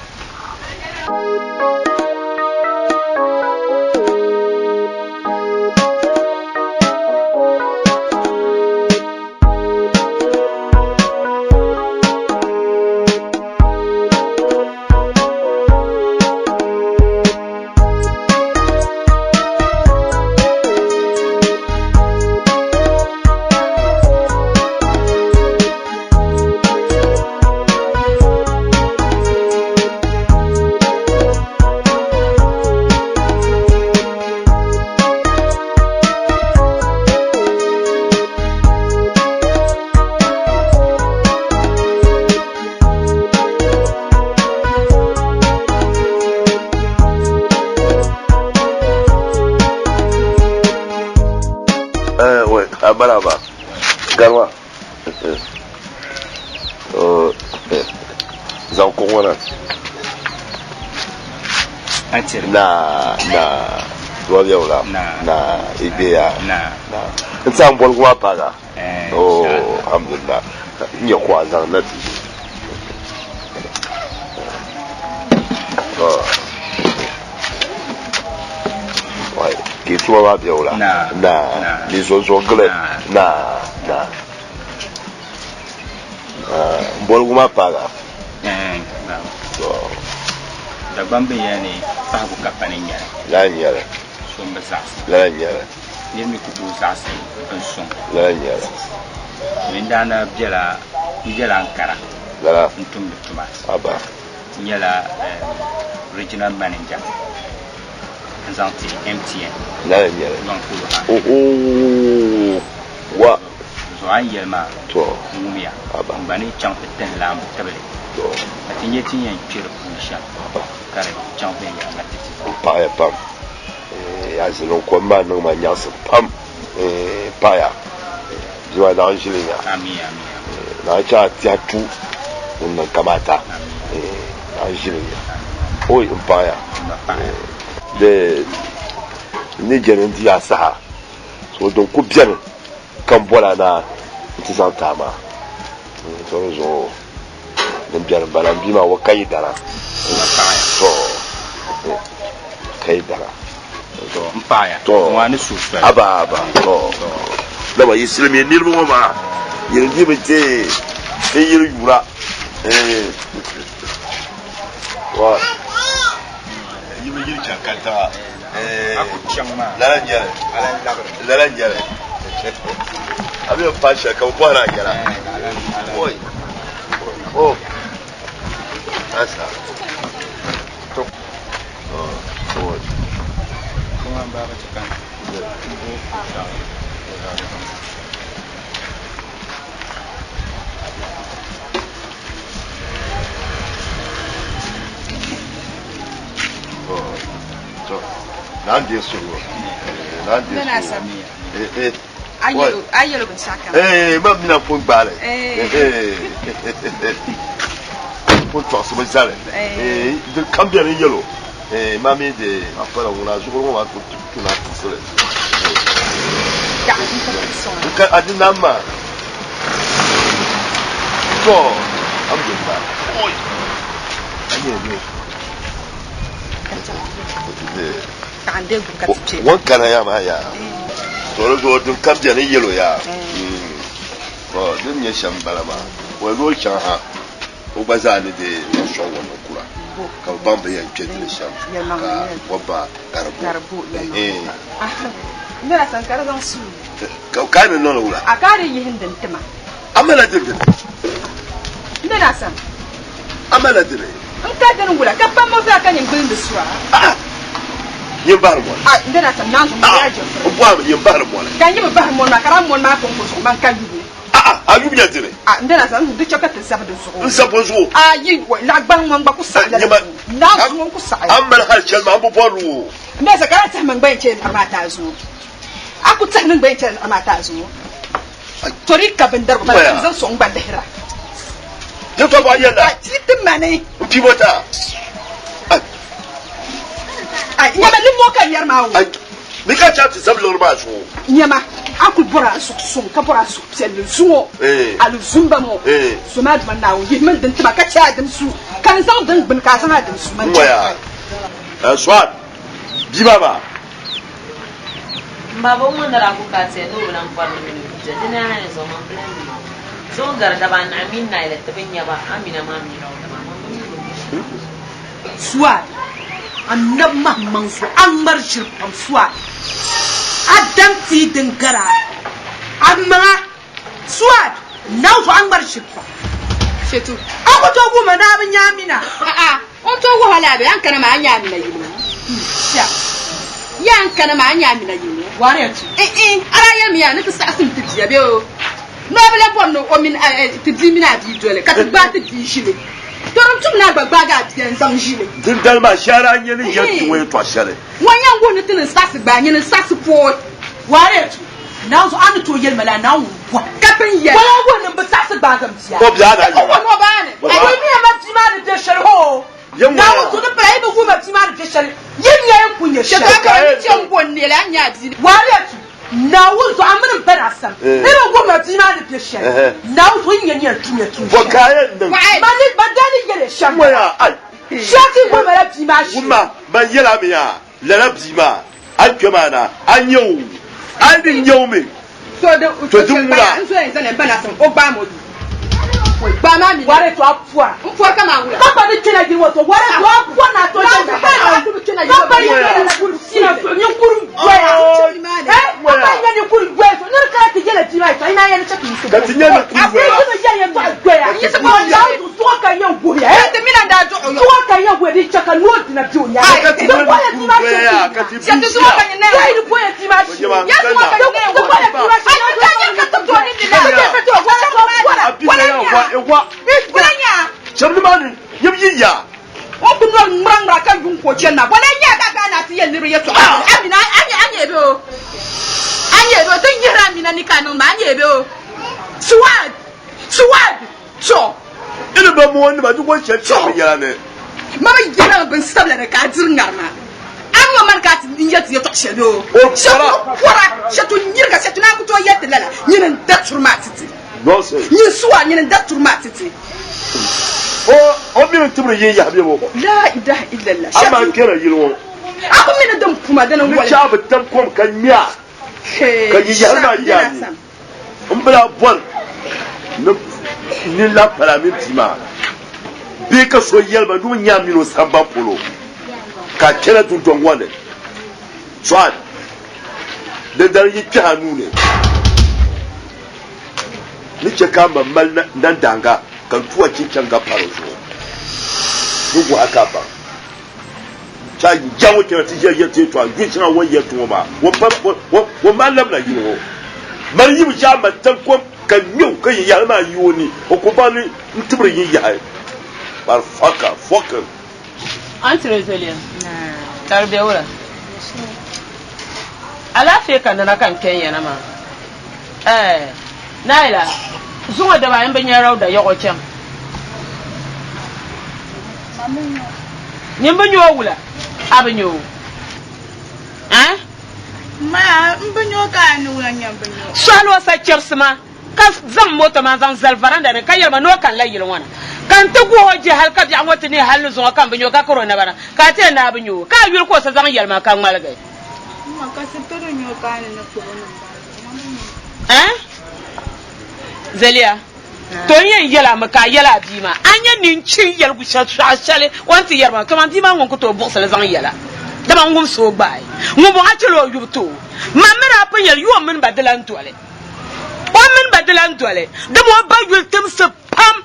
Maraba garima zaŋ kuɣu ŋɔ na na na dua bɛ wula na i bɛ ya n ti a boligu maa paaga oh alhamdulillah n nyɛ kuɣa zaŋ na ti Ke tuma maa bɛ wula na ni zonzo gili na na n boligu maa paaga Dagbaŋ bɛ yɛli ni pahigu ka pa ni nyɛli. Lala n-nyɛli. So m-bi zaɣisi. Lala n-nyɛli. Nir mi ku tooi zaɣisi bin suŋ. Lala n-nyɛli. Mini daa na bela, m bela Ankara. Lala. N tumdi tuma. Aba. N nyɛla regional manager n zaŋ ti MTN. Lala n-nyɛli. Yuŋ polo ha. Ohoo! Wa. Zuɣu a ni yɛli maa. To. N wumya. Aba. N gba ni chaŋ ti tihi laambu tibili. To. Ka ti nya ti ni yɛn kpe di puuni shɛm. Aba. Ka di chaŋ viɛnyɛliŋga ti ti zaa. M paɣiya pam. Eh, a zilin kom maa niŋ ma nyaɣisim pam. Eh, paɣiya. Bia maa naɣ ʒili nya. Amii, amii, amii. Eh, naɣ chɛ a tiɛha tu ŋun niŋ kamaata. Eh, naɣ ʒili nya. Oi, m paɣiya. Paɣiya. Di n ni je ni n di a saha, so din ku beni ka m boli a na nti zaŋ ti a maa. So di zuɣu din beni m-bala, m bia maa o ka yi dana. To, ka yi dana. To, m paɣiya. To, Ŋɔ a ni suhi soli. Aba, aba, to. Dama yi silimiin niriba ŋɔ maa, yi di bi deei ti yiri yura. Eh. Wa. Yi bi yiri chaŋ kantaŋa. Eh. A ku chaŋ maa. Lala n-nyɛli. A lan labiri. Lala n-nyɛli. A mi bi paai shɛli ka bɛ bɔhiri a yɛla. Oi. Oh. Asa. To. Oh. Oh. Oh. Naa n-deei suhigu. Naa n-deei suhigu. Eh, eh. A yɛl o binshɛɣu kam. Eh, man mina pun gbaai li. Pun tɔɣisimi zali. Eh, din kam beni n yɛl o. Eh, ma mi de a pala ŋuna zuɣuri ŋɔ maa ku tuna tiɣisili. N ka a di nam maa. To, alhamdulillah. Oi. A nyɛ ni. Ŋun kana ya maa yaa. To di zuɣu din kam beni yɛl o yaa. To din nyɛ shɛm m-bala maa. O ni o chaŋ ha. O gba zaa ni deei zaŋ sɔŋ o ninkura ka bɛ baŋ bɛ yɛn kpe dili shɛm ka o ba ka di bo. Ka a ni niŋ li wula? A mala dini dini? A mala dini? Nyin bahiri moli. N bɔhimi nyin bahiri moli. A'a, a yubu nya dini? A, n dana zaŋ di chɛ ka ti zabi di zuɣu. N zabi o zuɣu. A yi laɣ gbaŋ ŋɔ n-gba ku saɣi lala Nyama, zuɣu. Naɣ zuŋɔ n-ku saɣi. A ni mali hal shɛli maa, m bi bɔri li o. N dana zaŋ ka a tɛhi ma n-gba yɛn chɛ liɣiri maa ti a zuŋɔ. A ku tɛhi ni n gba yɛn chɛ liɣiri maa ti a zuŋɔ. To di ka bindirigu bala ka n zaŋ sɔŋ n gba lihira. Yɛtɔɣ bɔɣu yɛla. A ti ti ma ni. M pii bɔ ti a. Ai, nyama nimmoo ka n yɛri maa o. Ni ka chɛ a ti zabi liɣiri maa zuɣu. Nyama, a kul bɔri a zuɣu suŋ, ka bɔri a suhupiɛlli zuŋɔ, alizumba ŋɔ. Zom a Duuma Naawuni, yihimi n din ti ma, ka chɛ a dim su, ka n zaŋ din gbini ka a zaŋ a dim su ma n-chɛ N-waya, Suad, bia maa maa. M ba bɔ ŋɔ ni daa kul ka a tiya ni o bi lan bɔri ni mini o bia, di ni a yɛn zaŋ ma m-bi lan yuli o. Zuŋɔ gari daba anahi mini naayila ti bi nya ba, Amina maa mi Rawda maa, man bi mi bɛ ni be shɛm. Suad, Annabi Mahammaŋ zuɣu a ŋmari ʒiri pam Suad, a daŋ tia din gari a a maŋa Suad, Naawuni zuɣu a ŋmari ʒiri pam. Shetu. A ku tooi wuhi ma ni a bi nya Amina? A'a, o ni tooi wuhi a la bee? A ni kana maa a nya Amina yili ŋɔ? Sha. Ya a ni kana maa a nya Amina yili ŋɔ? Wariyatu. Iin, a daa yɛlimi ya ni ti saɣisim ti bia bee o ni o bi lahi bɔri ni o mini ti bia mini a bia doli ka ti gbaai ti bia ʒili. To din tum ni a gba gbaagi a bia n-zaŋ ʒili. Dindali maa, shɛhira n-nyɛ ni yɛli ti ŋɔ yɛtɔɣ shɛli. Ŋɔ n-yɛn wuhi ni ti ni saɣisi gbaai nyini n-saɣisi pooi. Wariyatu, Naawuni zuɣu a ni tooi yɛli ma lala, Naawuni ŋun bɔhi. Ka ti ni yɛli. Wala wuhi ni m bi saɣisi gbaagi m bia. O bia daa yɛli. O wuhi ni o baa ni. O baa. Wuhimiya ma bia maa ni be shɛli hoo. Yɛm ŋɔ Naawuni yaa. zuɣu ni pala yi bi wuhi ma bia maa ni be shɛli, yi ni nya yi ku nya shɛli. Shɛtɔɣa ka n ni chɛ n-go n nɛli a ni nya a bia ni. Wariyatu, Naawuni zuɣu a mini m ba ni a sam ni bi wuhi ma bia maa ni be shɛli. Naawuni zuɣu yi nya ni yɛn tumya tuun Bɔ shɛli. ka a yɛn niŋ? Ma ni ma daa ni yɛli shɛm Ŋɔ yaa, ai. Shɛti wuhi ma la bia maa shee. Wumma, man yɛl a mi yaa, lala bia maa, a ni kpe maa na, a nya o, a ni nya o mi. To di ŋuna. N zoya n zani n ba na sam, o gbaai ma o duu. Wari to a pɔra. N pɔri ka maa wula. Ka pa di kpɛna yili ŋɔ to wari to a pɔri na to jɛnda. Ka pa yi kpɛna na kuri sina zuɣu ninkuri goya. Eh, ka pa nyɛ ninkuri goya zuɣu niri kana ti yɛla bia maa yɛtɔɣa yi maa yɛli chɛ ka yiɣisi Ka ti nyɛ ninkuri A goya. ti mi yɛli yɛtɔɣa goya. Yiɣisi Ka daa zuɣu tuɣa ka yɛn guhiya. Eh, Ti mina n-daa duɣi o yɔ. Tuɣa ka yɛn guhiya din chɛ ka noo dina bɛ o nyaaŋa. Ka ti Di nyɛ goya bia maa ninkuri shee goya, ka ti Chɛ ti zuɣu ka nyɛ naya. Di yi goya bia maa shee. Nyɛ Ya zuɣu ka nyɛ naya. Di goya bia maa shee. Ai, ti nya ka ti tooni ni la. A bia ya wa ewa. Wala nya. Shɛba nimaani nyɛ bi yi ya. O ku noli ŋmira ŋmira ka yuŋ ka o chani maa. Wala nya ka ka na ti yɛli niriba yɛltɔɣa. Amina, a nya, a nya bɛ o. A nya bɛ o. Ti yihiri Amina ni ka a niŋ maa, a nya bɛ o. Suwad! Suwad! Tɔ! Ini ba moon nima di gɔn shɛli shɛli binyɛra ni. Ma bi yɛla bin sabila ni ka a diri ŋarima. A ni ŋɔ mani ka a ti n yɛli ti yɛtɔɣ shɛli o. O Shɛtu pɔra, shɛtu nyiriga, shɛtu naan ku tooi yɛli ti lala. Nyini n-da turi maa ti ti. Nonsense. Nyin suwa, nyini n-da turi maa ti ti. O o mi ni tibiri yin yaha bebo. La ilaha illallah. Amaa n kpɛra yili ŋɔ. A ku mi ni din puma dini Ni n-wali. chaai bi tam kom ka ŋmɛa ka yi yahiri maa yaa ni. M bi lahi bɔri ni nini lahi pali a mini bia maa bee ka so yɛli ma ni o nya a mini o samban polo ka a kpɛla dundɔŋ ŋɔ ni. Sɔan, dindali yi kpɛhi a nuu ni, ni chɛ ka a ma mali nandaaŋa ka n tu a chinchaŋga pa di zuɣu ni wuhi a ka a baŋ. Ka ya ŋɔ kpɛna ti yɛli yɛltɔɣa yɛltɔɣa yuli shɛŋa o ni yɛli ti ŋɔ maa, o mali labina yili ŋɔ. Mali yi bi chɛ a ma tam kom ka ŋme o ka yinyahili maa yi o ni, o ku baŋ ni n tibiri yinyahi. Motherfucker, fucking. Aunty Rosalia, ka di be wula? Alaafee ka nina ka n kpɛn ya na maa. Ɛɛ, Naila, zuŋɔ daba ayi m-bi nya Rauda yaɣ o chaŋ. Nyin bi nya o wula? A bi nya o? Ɛɛh? Maya, m bi nya o ka a ni wula nya m bi nya o. Sɔhili o sa chɛrisi ma ka zaŋ moto maa n-zaŋ zali varanda ni ka yɛli ma ni o kanila yili ŋɔ na. Ka n ti guhi o je hali ka biɛɣu ŋɔ ti neei hali ni zuŋɔ ka m bi nya o ka kari o naba na ka a ti yɛli ni a bi nya o ka a yuli ka o sa zaŋ yɛli ma ka ŋmaligi. Ma ka sitiri nya o ka a ni ni kpuɣi o niŋ baa zuɣu, ma mi nya o. Ɛɛh? Zaliya, To n yɛn yɛl a mi ka a yɛl a bia maa, a nya ninchin yɛligu shɛli shɛli o ni ti yɛri ma, kaman bia maa ŋun ku tooi buɣisi li zaŋ yɛl a, dama n wumsi o gbaai. Ŋumbɔŋɔ a chɛl o yubu ti o. Man mi daa pun yɛli, Yu o mini ba di lan doli. O mini ba di lan doli, dama o ba yuli timsi pam.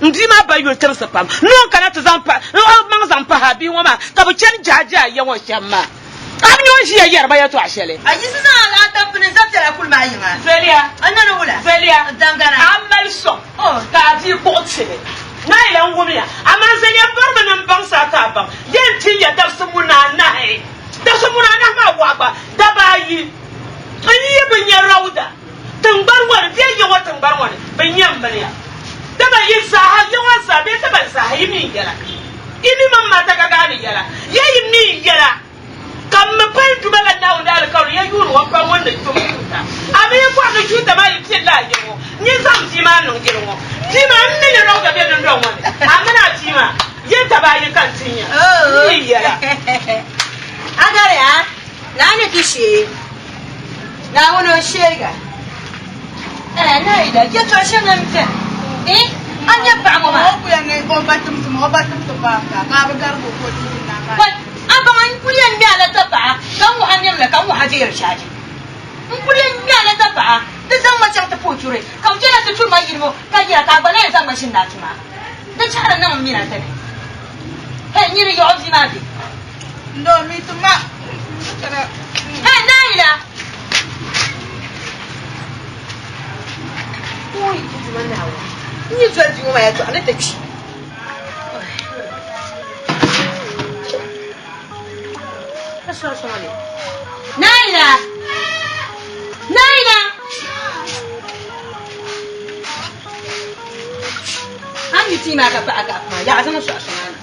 M bia maa ba yuli timsi pam. Ni o ni kana ti zaŋ o maŋ zaŋ pahi a bia ŋɔ maa ka bɛ chani jahajaha ya ŋɔ shɛm maa. A bi nya o ni ʒiya yɛri ba yɛtɔɣ shɛli. A yiɣisi zaŋ a laɣitampini n-zaŋ piɛla kuli maa yiŋa. Zaliya, A nani wula? Zaliya, Dangana. A mali sɔŋ ka a bia kpuɣi tili. Naayila n-wumya, amaa zaliya barimi ni m baŋsi a ka a baŋ di yɛn tin ya dabisi munaanahi. Dabisi munaanahi maa waɣa gba daba ayi. N yi bi nya Rauda tiŋgbani ŋɔ ni bee ya ŋɔ tiŋgbani ŋɔ ni, bɛ nya m mini ya. Dama yi zaaha, ya ŋɔ zaa bee Taban zaaha yi mi n yɛla. Yi mi mini Matagagaani yɛla. Ya yi mi n yɛla, ka m mi pali Duuma la Naawuni alikauli ya yuuni ŋɔ pam ŋun ni tum chuuta. A mi yi bɔri ni chuuta maa yi pilila a ya ŋɔ, nyin zaŋm bia maa niŋ yili ŋɔ. Bia maa, m mi ni Rauda be dundɔŋ ŋɔ ni, a mini a bia maa, yin daba ayi ka n tin ya. M mi n yɛla. A gari a Naa ni ti shee Naawuni o sheega. Eh, Naayila, yɛtɔɣ shɛŋa m-beni. Eh, a nya paɣa ŋɔ maa? O kuya ni o ba timsi ma, o ba timsi paai ka a bi garigi o ka o ti yi naa maa. Wai, a baŋ a n kuli yɛn ŋme a la tapaɣa ka n wuhi a nɛm la ka n wuhi a deeri chaaji. N kuli yɛn ŋme a la tapaɣa di zaŋ ma chaŋ ti pooi churi ka bɛ chana ti turi ma yili ŋɔ ka yɛra ka a gba naan zaŋ ma ʒini ni a tuma. Di chahiri niŋ m mini a sani. Hei, nyini yaɣ o bia maa be. Ndo mi ti ma. Hei, Naayila! Oi, n Duuma Naawuni, n yi doli bia ŋɔ maa yɛtɔɣa ni ti kpi. Ka sɔri sɔŋ li. Naayila! Naayila! A ni ti maa ka paɣa ka maa yaɣa zaŋ sɔɣi sɔŋ a na.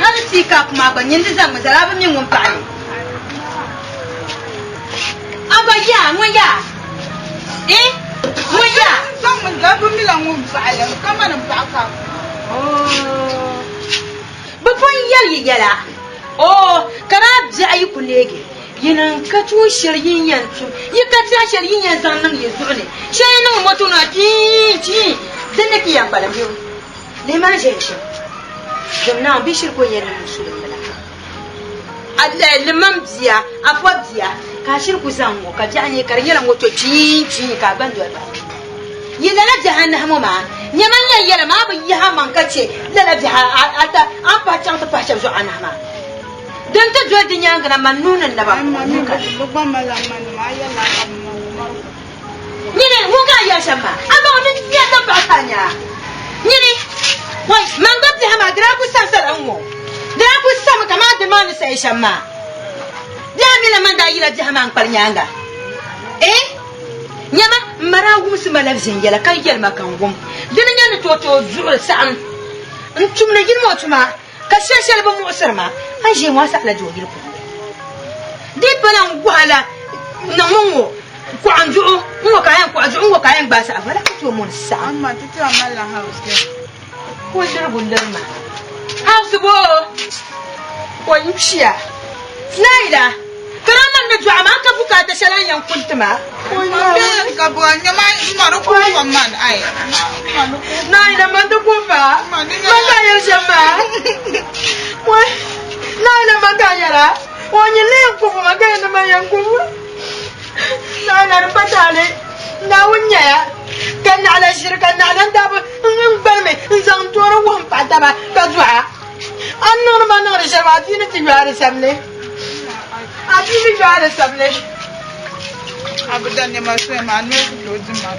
Hali tii kapu maa gba nyin di zaŋmi zali a bi mi ŋun paɣi li. A gba yaa ŋun yaa eh ŋun yaa. Zaŋmi zali bi mila ŋun paɣi li ka mani n paɣi kapu maa. Bi pun yɛli yi yɛla oo ka daa biɛɣu yi ku neegi. Yi niŋ ka tuun shɛli yi ni yɛn tum, yi ka tɛha shɛli yi ni yɛn zaŋ niŋ yi zuɣu ni, shɛli yi niŋ moto ni chiin chiin, din ni ti yɛn kpalim bɛ o. Lihi maa ʒiɛya shɛm, Zom Naawuni bia shiri ka o yɛn niŋ musulim bila. A lihi limam bia, a pɔ bia, ka a shiri ku zaŋ ŋɔ ka biɛɣu neei ka di nyɛla moto chiin chiin ka a gba ni doli ba. Yi lala biɛhi anahi ŋɔ maa, nyama n yɛn yɛli ma a bi yihi a maŋ ka chɛ lala biɛhi ata a ni pahi chaŋ ti pahi shɛba zuɣu anahi maa. Din ti doli di nyaaŋa na, man nuu ni naba nuu ka. Nyini ŋun ka a yɛli shɛm maa, a baŋ ni nya tampaɣu ka a nya a. Nyini, wai, man gba biɛhi maa, di daa kul sansala n-ŋɔ. Di daa kul sami kaman di maŋ ni sayi shɛm maa. Bee a mi la man daa yila biɛhi maa n-kpali nyaaŋa? Eh! Nyama, m ma daa wumsi ma la viɛnyɛla ka yɛli ma ka n wum. Di ni nyɛ ni tooi ti o zuɣuri saɣim n-tumdi yili ŋɔ tuma. Ka shɛli shɛli bi muɣisiri ma, a ni ʒiya ŋɔ a saɣila di o yili puuni. Di yi pala n gɔhi la niŋmi ŋ-ŋɔ kɔɣa n-duɣu ŋ-ŋɔ ka a yɛn kɔɣa duɣu ŋ-ŋɔ ka a yɛn gbaai saɣi vala ka tooi mɔni saɣim. Ama ti tira malila house girl. Ka o lirigu liri ma. House bo? O n kpiya. Naayila, ka daa mani ni dɔɣi ma, a ka bukaata shɛli a ni yɛn kuli ti ma? Naayila, man ti ku fa. Man ka a yɛli shɛm maa. Naayila, man ka a yɛra. O nyin ni yɛn ku fu ma ka yɛn ni man yɛn ku fu. Naayila, di pa taali. Naawuni nyaya ka naɣila ʒiri ka naɣila n daa bi n gbalimi n-zaŋ n toori wuhi m paɣa taba ka dɔɣi a. A ni niŋdi ma niŋdi shɛli maa, a bia ni ti yɔhi di samli. A bia mi yɔhi di samli. A bi da nɛma soya maa, a noli ku tooi di ma.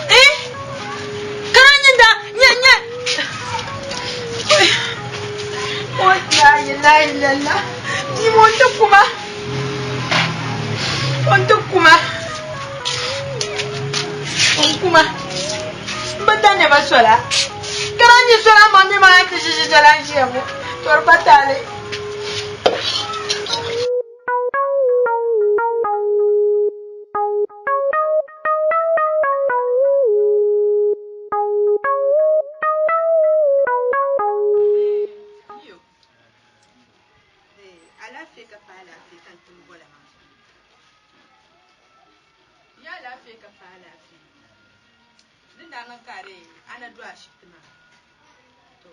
Eh! da nyɛ nyɛ. O la ilaha illallah. Bia ŋɔ n ti kuma. O n ti kuma. O n kuma. N bi da nɛma sola. Ka daa nyɛ sola amaa nɛma maa ti ʒi ʒi shɛli a ni ʒiya ŋɔ. To di pa taali. Alaafee ka paai alaafee ka n tim bola maa. Ya alaafee ka paai alaafee. Din daa niŋ ka a dee a na do ashibiti maa. To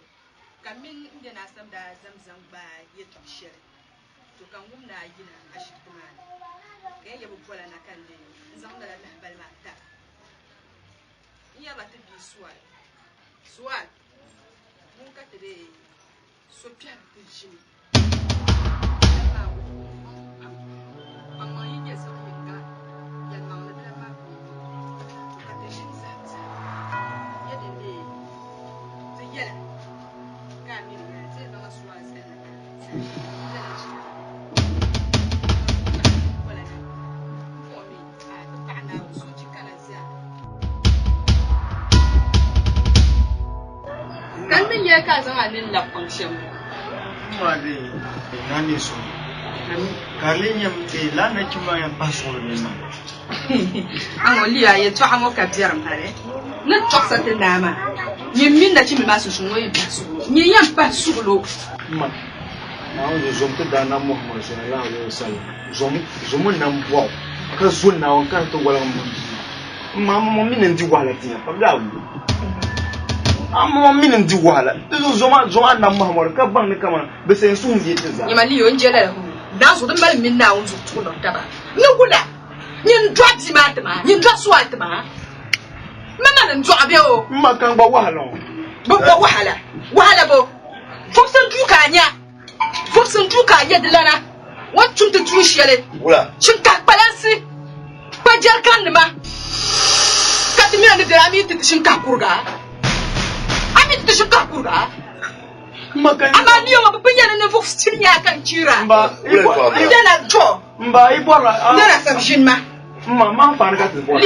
ka m mini n bɛ Asam daa zam zaŋ gbaai yɛltɔɣ shɛli. To ka n wum ni a yina ashibiti maa ni. Ka yɛn ya bi bola na ka n dee n zaŋ lala lahibali maa ti a. N yɛrila ti bia Sual. Sual, ŋun ka ti dee so kpɛhiri ti ʒini lala maa wuhibu pam. Kpaŋmaŋ yi nyɛ zaɣ yinga, yɛlimaŋli di lan maa ku ni to ka ti ʒini zahim zahim nyɛ din leei ti yɛla ka a mi di yɛla ti yɛn zaŋla suwa zali na ka lala ʒini bola na m-buɣi mi a ti paɣa Naawuni soochi kana zaa. Ka n ni yɛli ka a zaŋ a nini labi kpaŋ shɛm ŋɔ. Maa dee naa ne so ka di lee nyɛ dee lala nachimba maa yɛn pahi suɣili bee maa? A ŋɔ liya yɛtɔɣa ŋɔ ka biɛrim hali ni tɔɣisa ti naa maa. Nyin mini nachimbil maa sunsuuni ŋɔ yi pahi suɣilo, nyin yɛn pahi suɣilo. M ma, Naawuni zuɣu zom ti Daana Muhammad sallallahu alaihi wasallam, zom n nam bɔɣu ka zo Naawuni ka di ti woligi m mini bia maa. M ma, m mi ni n di wahala tiŋa pam daa wuhi. A ma mi ni n di wahala. Di zuɣu zom a zom a nam Muhammadu ka baŋ ni kaman bɛ sa yɛn suhu n-ye ti zaa. Nyama Liyo, n je lala huu. Daa zuɣu din mali m mini Naawuni zuɣu tuɣi niŋ taba. Ni wula? Nyin dɔɣi bia maa ti ma, nyin dɔɣi suwa ti ma. M ma ni n dɔɣi bɛ o. M ma ka n gba wahala ŋɔ. Bɛ gba wahala. Wahala bo? Vubisi duu ka a nya. Vubisi duu ka a nya di lana. O ni tum ti tuun shɛli. Wula? Shinkahi kpalansi, kpa jɛrikannima, ka ti mina ni diri a mi ti ti shinkahi kuriga. A mi ti ti shinkahi kuriga. Amaa ni yoma bi pun yɛli ni ninvuɣ shiri nya ka n chiira. N dana to. M ba, yi bɔrila a. N dana sab ʒini ma. M ma, maa faani ka ti bɔra.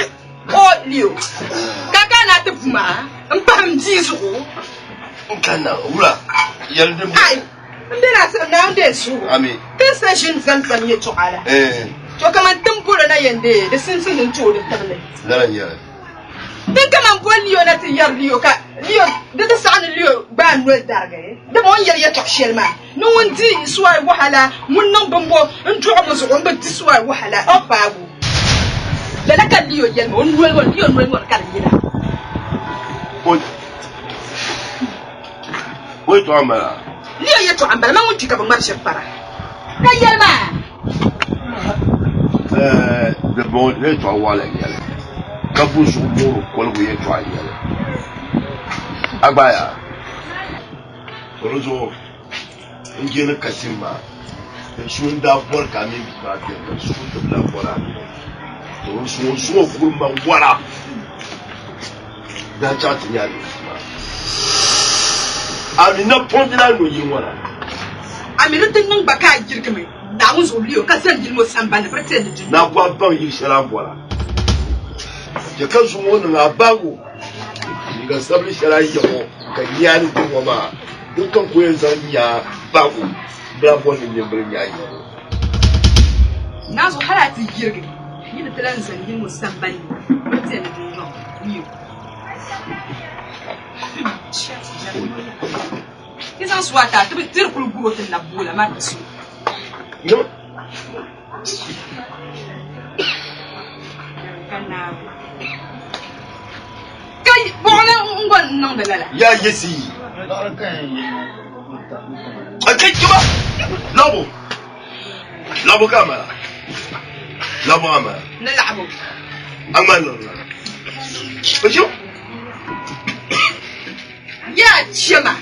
O Leo, ka ka na ti bu ma m pahi m bia zuɣu. N kanna, wula? Yɛli din. Ai! N be na sab Naawuni dee suhu. Ami. Ti ni sa ʒini zani zani yɛtɔɣa la. To kaman ti ni bol o na yɛn dee di simsi ni n-ti o di tibili. Lala n-nyɛ li. Din kaman boli Leo na ti yɛri Leo ka Leo di ti saɣi ni Leo gbaai noli darigi, dama o ni yɛli yɛtɔɣ shɛli maa ni ŋun di Suwai wahala, ŋun niŋ bimbo n-dɔɣi mi zuɣu m-bi di Suwai wahala n-paagi o. Lala ka Leo yɛli ma, o noli ŋɔ, Leo noli ŋɔ ni ka di yina. O yɛtɔɣa m-bala? Leo yɛtɔɣa m-bala, man ŋun kpi ka bɛ ŋmari shɛb para ka yɛli maa. Di bɔŋɔ di yɛtɔɣa waɣila n-nyɛli ka bo zuɣu moori koligu yɛtɔɣa n-nyɛli. A gbaai a? To di zuɣu n je ni Kasim maa n so n daa bɔri ka a mini bia maa beni ka suhu ti bi lahi bɔri a mini o. To n suŋ n suŋ o kuri ma wara daa chaŋ ti nya a mini bia maa. A mi napɔŋ di daa no yili ŋɔ na. A mi di ti niŋ gba ka a yirigimi Naawuni zuɣu liyo ka zani yili ŋɔ sambani ni biri ti ni di. Na bɔri baŋ yili shɛli a ni bɔra. Chɛ ka zuŋɔ ŋɔ niŋ a baŋgu liiga sabili shɛli a ni yɛ ŋɔ ka nya ni di ŋɔ maa din ka n ku yɛn zaŋ nya baŋgu m-bila bɔri ni nyɛmbili nya yili ŋɔ. Naa zuɣu hal a ti yirigi yi ni ti lan zani yili ŋɔ sambani ni biri ti ni di ŋɔ liyo. Ti zaŋ suwa ata ti bi tiri kuli guro ti labi boola maa ti su. Ka buɣili n gba niŋdi lala. Ya yesi. A kai kiba. Labo. Labo ka mala. Labo ka mala. Ni laɣibu. Amma niŋ la. Ojo. Yaa chema.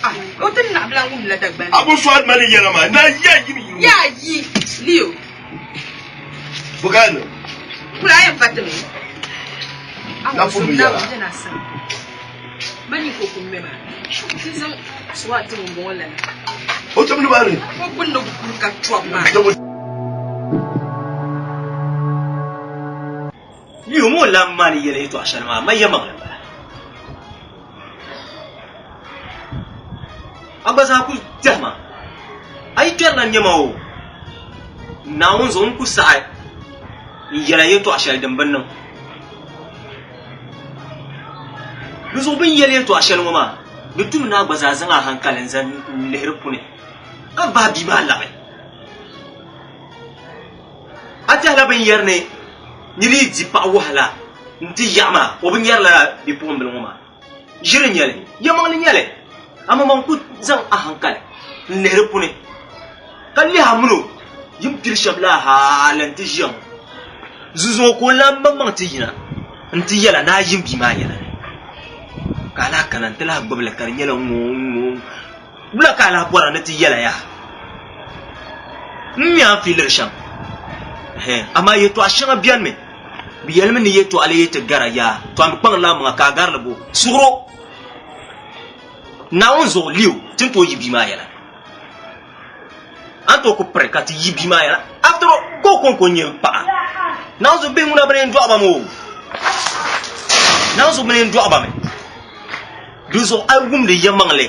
Ah, o ti naɣibila wumla Dagbani. Abu Suad mali yɛla maa, naa yaa yi mi yuli. Yaa yi, Leo. Bukani. Kula a yɛn fa ti mi. Na pun bi yɛla. Mani ka o ku ŋmɛ maa. Ti zaŋ suwa ti ŋun bɔŋɔ lala. O tɔbu ni maa ni. O gbunni guri ka tɔbu maa. Leo ŋɔ lan maa ni yɛli yɛtɔɣ shɛli maa, ma yɛlimaŋli m-bala. A gba zaa ku tɛhi ma, a yi kpɛrila nɛma o, Naawuni zuɣu n ku saɣi n-yɛl a yɛtɔɣ shɛli din bi niŋ. Di zuɣu bɛ ni yɛli yɛtɔɣ shɛli ŋɔ maa, di tumi ni a gba zaa zaŋ a haŋkali n-zaŋ lihi di puni, ka gbahi bia maa labi. A tɛhila bɛ ni yɛri ni nir yi di paɣ wahala nti yaɣi maa, o bi nyari lala bipuɣimbila ŋɔ maa? Ʒiri n-nyɛ li, yɛlimaŋli n-nyɛ li, amaŋmaŋ ku zaŋ a haŋkali n-lihi di puni, ka lihi a min o yi ni pili shɛm la hal nti ʒiya ŋɔ. Zuzuŋɔ ka o lan maŋmaŋ ti yina nti yɛl a ni a yim bia maa yɛla ni, ka a lahi kana nti lahi gbibi li ka di nyɛla ŋ-ŋɔ ŋ-ŋɔ. Wula ka a lahi bɔra ni ti yɛla yaa? M mi a ni fiiliri shɛm. Ɛhɛn, amaa yɛtɔɣ shɛŋa benimi, bɛ yɛlimi ni yɛtɔɣili yi ti gara yaa, tɔ a mi kpaŋdila amaŋa ka a gari li bo. Suɣiro, Naawuni zuɣu lihi o, ti ni tooi yi bia maa yɛla. A ni tooi ku piri ka ti yi bia maa yɛla. After all, ka o kɔŋko n-nyɛ paɣa. Naawuni zuɣu bihi ŋuna bɛ ni yɛn dɔɣi ba mi o. Naawuni zuɣu bɛ ni yɛn dɔɣi ba mi. Dinzuɣu a yi wumdi yɛlimaŋli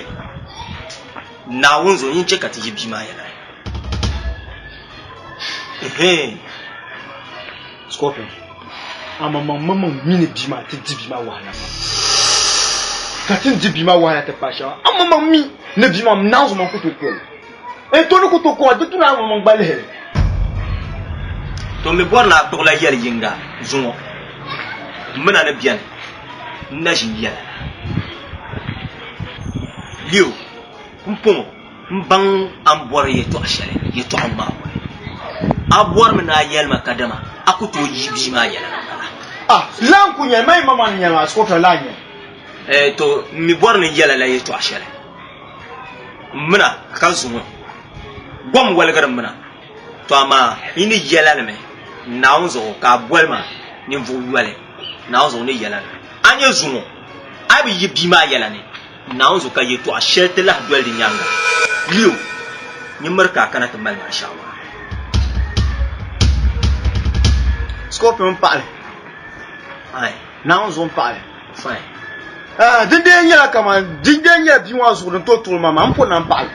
Naawuni zuɣu, nyin chɛ ka ti yi bia maa yɛla. Ɛhɛn. Scorpion, amaŋmaŋ maŋmaŋ mi ni bia maa ti di bia maa wahala pam. Ka ti ni di bia maa wahala ti paai shɛm, amaŋmaŋ mi ni bia maa Naawuni zuɣu man ku tooi ku o. N to ni ku tooi ku o, di tu ni amaŋmaŋ gba lihi li. To mi bɔri ni a kpuɣila yɛli yiŋga zuŋɔ m mina ni beni. N na ʒi n-yɛla la, Leo, pumpɔŋɔ m baŋ a ni bɔri yɛtɔɣ shɛli yɛtɔɣa ŋɔ maa bɔli. A bɔrimi ni a yɛli ma kadama a ku tooi yi bia maa yɛla na m-bala? A lan ku nyɛ ma yi maŋmaŋ ni nyɛli maa, Scorpion lan nyɛ. Ɛɛ, to m mi bɔri ni n yɛla la yɛtɔɣ shɛli. M mina ka zuŋɔ gom waligiri m mina. To amaa yi ni yɛla li mi Naawuni zuɣu ka a boli ma ninvuɣ yoli Naawuni zuɣu ni yɛla li. A nya zuŋɔ, a yi bi yi bia maa yɛla ni Naawuni zuɣu ka yɛtɔɣ shɛli ti lahi doli di nyaaŋa, Leo, nyin miri ka a kana ti mali ma shaawara. Scorpion m-paɣi li. Fine. Naawuni zuɣu m-paɣi li. Fine. Din dee nyɛla kaman din dee nyɛla bia maa zuɣu din tooi tuɣili ma maa, m pun na m-paɣi li.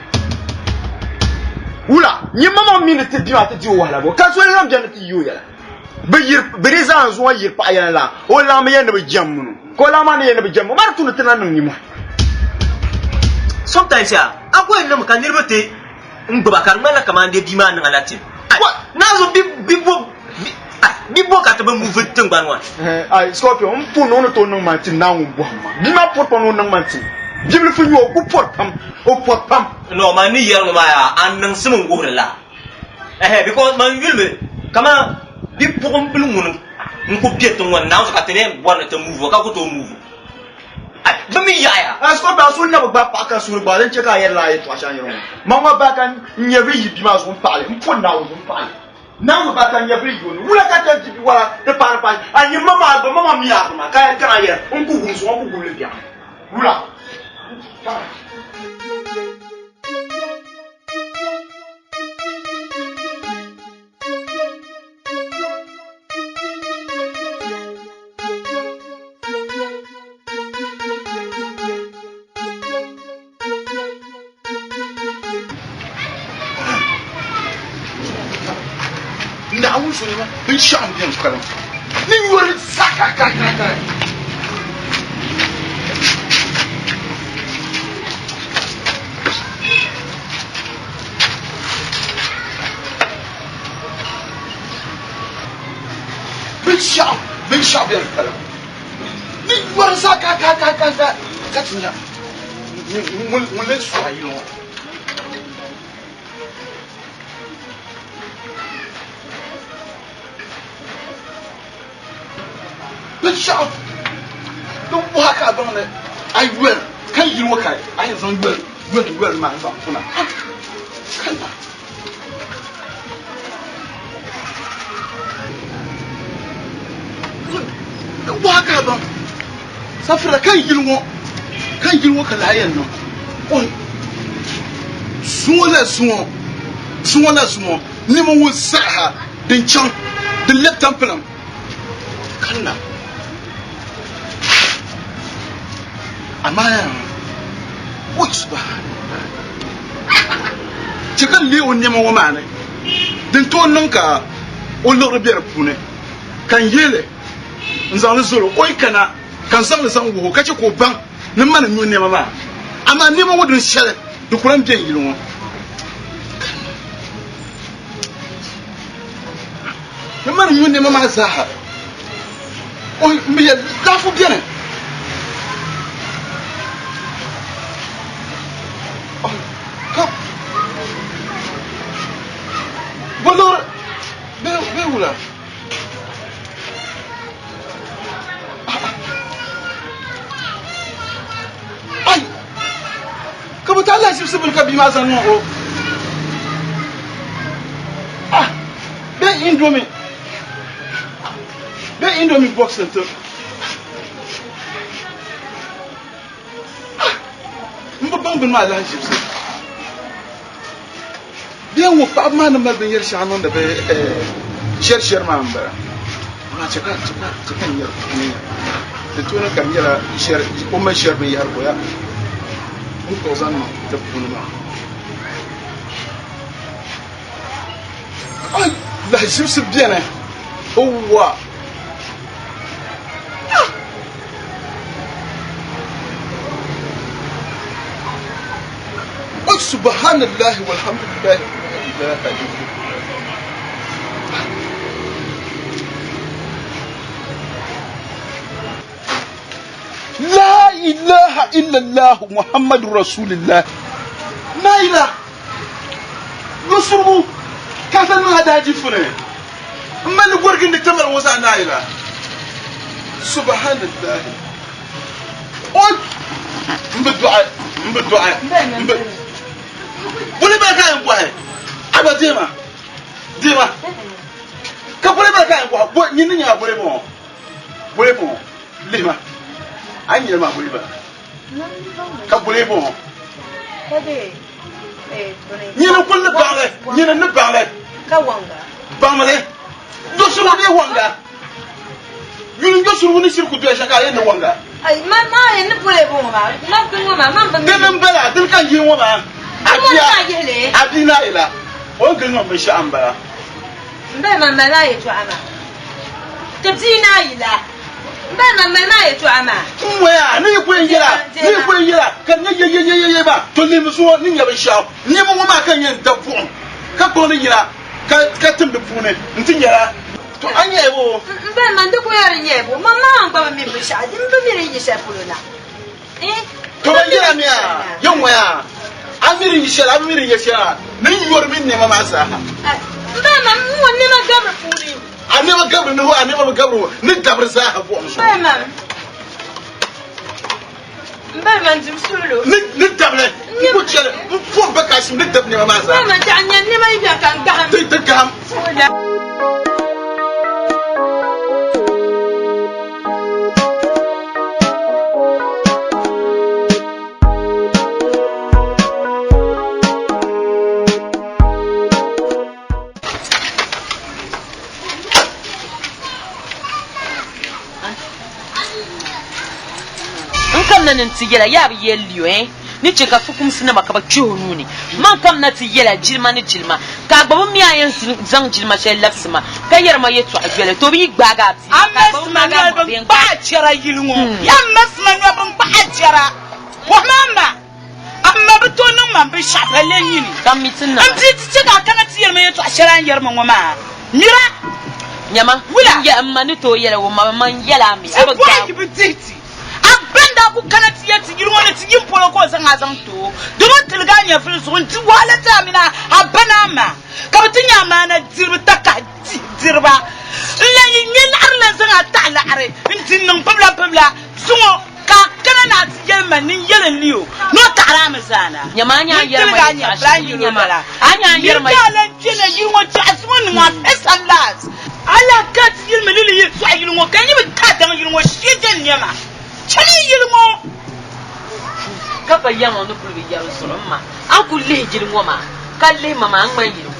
Wula, nyin maŋmaŋ mi ni ti bia maa ti di o wahala bɔ, ka soli lan beni ni ti yi o yɛla. Bɛ yiri, bɛ di zaŋ zuŋɔ yiri paɣa yɛla la, o laɣim yɛn ni bɛ jɛm mini o, ka o laɣim maa ni yɛn ni bɛ jɛm o maa di tu ni ti na niŋ nimmohi. Sometimes yaa, a ku yɛn niŋmi ka niriba ti n gbuba ka di ŋmanila kaman dee bia maa niŋ a la tim. Ai, naanzu bi, bi bo, bi, ai, bi bo ka ti bi move tiŋgbani ŋɔ ni. Ai, Scorpion, m pun ni o ni tooi niŋ ma n-tim Naawuni bɔhim ma. Bia maa pɔri pam ni o niŋ ma n-tim. Bibilifu n-nyɛ o, o ku pɔri pam, o pɔri pam. No, man ni yɛri ŋɔ maa yaa, a niŋsim n-wuhiri la. Ɛhɛ, because man yulimi kaman bipuɣimbila ŋuni n-ku be tiŋ ŋɔ ni Naawuni zuɣu ka ti ni yɛn bɔri ni ti move o ka ku tooi move o. Ai, bɛ mi yaɣiya. A Scorpion, a suhu na bi gbaai paɣa ka suhuri gbaai, din chɛ ka a yɛri lala yɛtɔɣa shɛli a ni yɛri ŋɔ. Man ŋɔ baa ka n nyɛvili yi bia maa zuɣu m-paɣi li, m pɔri Naawuni zuɣu m-paɣi li. Naawuni baa ka n nyɛvili yi o ni, wula ka ti di bi wala ti paari paai a nyini ma maa gba, ma maa mi a gba maa ka a yɛli kana yɛri n ku wum zuɣu, n ku gbubi li biɛɣuni. Wula? Naawuni so nima binshɛɣu m-beni kpalim ni yoli sakakakaka. Binshɛɣu binshɛɣu beni kpalim ni yoli sakakakaka ka ti nya ŋun lee su a yili ŋɔ. Binshɛɣu din wuhi a ka a baŋ ni a yoli ka yili ŋɔ ka a yɛn zaŋ yoli yoli yoli maa n-zaŋ puna ka Din wuhi a ka a baŋ safira ka yili ŋɔ. Ka n yili ŋɔ ka lahi yɛn niŋ? Oi! Zuŋɔ la zuŋɔ, zuŋɔ la zuŋɔ, nɛma ŋɔ zaaha din chaŋ din lɛbi tampilim kanna. Amaa yaa, oi subhanallah! Chɛ ka n leei o nɛma ŋɔ maa ni din tooi niŋ ka o liɣiri be di puuni, ka n yeei li n-zaŋ li zali o, o yi kana ka n zaŋ li zaŋ wuhi o ka chɛ ka o baŋ ni mani n-nyo nɛma maa. Amaa nɛma ŋɔ din shɛli di ku lan be n yili ŋɔ. Ni mani n-nyo nɛma maa zaaha, o mi yɛli, Laɣifu beni. Ka bɔ liɣiri bee wula? Ai! Ka bi tahi lahi zibisi bini ka bia maa zaŋ niŋ o. Ah! Bee indomie. Bee indomie box n-ti. Ah! M bi baŋ bini maa lahi zibisi. Bɛ ŋɔ paɣaba maa ni mali binyɛri shɛŋa niŋdi bɛ shɛri shɛri maa m-bala. Amaa chɛ ka chɛ ka chɛ ka n nyari di tooni ka di nyɛla o mali shɛri binyɛhiri ka o ya n kpuɣi zaŋ niŋ di puuni maa. Ai! Lahiʒibisi beni owa! Ah! O subhanallahi walhamdulillahi la ilaha illallah. La ilaha illallah Muhammadu Rasulillah. Naila Yosurugu ka zaŋ niŋ a daajifu ni m mali gɔrigindi tamali ŋɔ zaa Naila. Subhanallahi. O m bi dɔɣi m bi dɔɣi m bi boli bala ka yɛn bɔhi a gba deema deema ka boli bala ka yɛn bɔhi bo nyini ni nyɛ boli bɔŋɔ boli bɔŋɔ lihima a yi nyɛli maa boli bala ka boli bɔŋɔ nyini kuli ni baŋli nyini ni baŋli baŋli dosoro bee waŋga Yuli n Josuru ni shiri ku doya shɛli ka a yɛn ni waŋga. Dini m-bala, dini ka n yihi ŋɔ maa? A bia, a bia ni a yɛla, o ni gili niŋ binshɛɣu m-bala. M moya, ni yi ku yɛn yɛla, ni yi ku yɛn yɛla, ka di nyɛ yeyeyeyeye maa, to lihimi zuŋɔ ni nya binshɛɣu. Nɛma ŋɔ maa ka n yɛn da buɣim ka kpuɣi li yina ka tim di puuni nti nyɛla. To a nyɛla bo? M ba man di ku yɛri nyɛla bo? Man maŋ gba bi mi binshɛɣu, di bi mi din yi shɛli polo na. To ban yɛla mi a, yɛn ŋɔya, a mi din yi shɛli, a bi mi din yɛ shɛli a ni yɔri mini nɛma maa zaaha. M ba man m ŋɔ nɛma gabiri puuni. A nɛma gabiri ni hɔ, a nɛma bi gabiri hɔ, ni dabiri zaaha buɣim zuɣu. M ba man. M ba man dim suhilo. Ni dabili, n ku chɛli, m po ba kasim ni dab nɛma maa zaa. M ba man taɣi nya nɛma yi bɛni ka n gahim. Ti gahim. N kamina ni n ti yɛla, yaa bi yɛli li o, eh? Ni chɛ ka fukumsi nima ka bɛ kpɛh o nuu ni. Man kamina ti yɛla jilima ni jilima, ka a gba bi mi a yɛn zaŋ jilima shɛli labisi ma, ka yɛri ma yɛtɔɣa yoli, to bɛ yi gbaagi a bia A maa, ka a gba bi mɛsi ma maagi a noli maŋa bin bee n kpahi a chɛra yili ŋɔ. Ya mɛsi ma noli bin kpahi a chɛra. Bɔhimi a ma. A ma bi tooi niŋ ma binshɛɣu balle nyini. Ka m mi ti N nama. bia ti chɛ ka a kana ti yɛli ma yɛtɔɣ shɛli a ni yɛri ma ŋɔ maa. Mira! Nyama, Wula? n yɛ m ma ni tooi yɛli o ma man yɛl a mi, Ti a bi bɔhi gbaag yi bi dihi ti. A ba n-daa ku kana ti yɛli ti yili ŋɔ ni ti yim polo ka o zaŋ a zaŋ ti o. Dama o tiligi a nyɛvili zuɣu n-di wahala ti a mini a ba ni a ma, ka bɛ ti nya amaana diriba takahi dihi diriba. N-lan yi ŋme laɣiri lan zaŋ a taɣi laɣiri n-di niŋ pibilapibila zuŋɔ. Ka a kana ni a ti yɛli ma ni n yɛli n li o ni o taɣiri a mi zaa na. Nyama a nya Ŋun yɛri ma tiligi a yɛltɔɣa nyɛvili a shɛli yɛl o nyama bala. a nya yɛri ma Miri ka a lan kpe na yili ŋɔ chɛɣu zuŋɔ niŋ a first and last. A lahi ka ti yɛli ma ni li yɛltɔɣa yili ŋɔ ka n yi bi tahi daŋ yili ŋɔ shee je n nɛma. Chɛli n yili ŋɔ. Ka pa yɛlimaŋ ni kuli bi yɛri zuɣu m ma, a ni kuli lihi yili ŋɔ maa ka lihi ma maa, n ŋmani yili ŋɔ.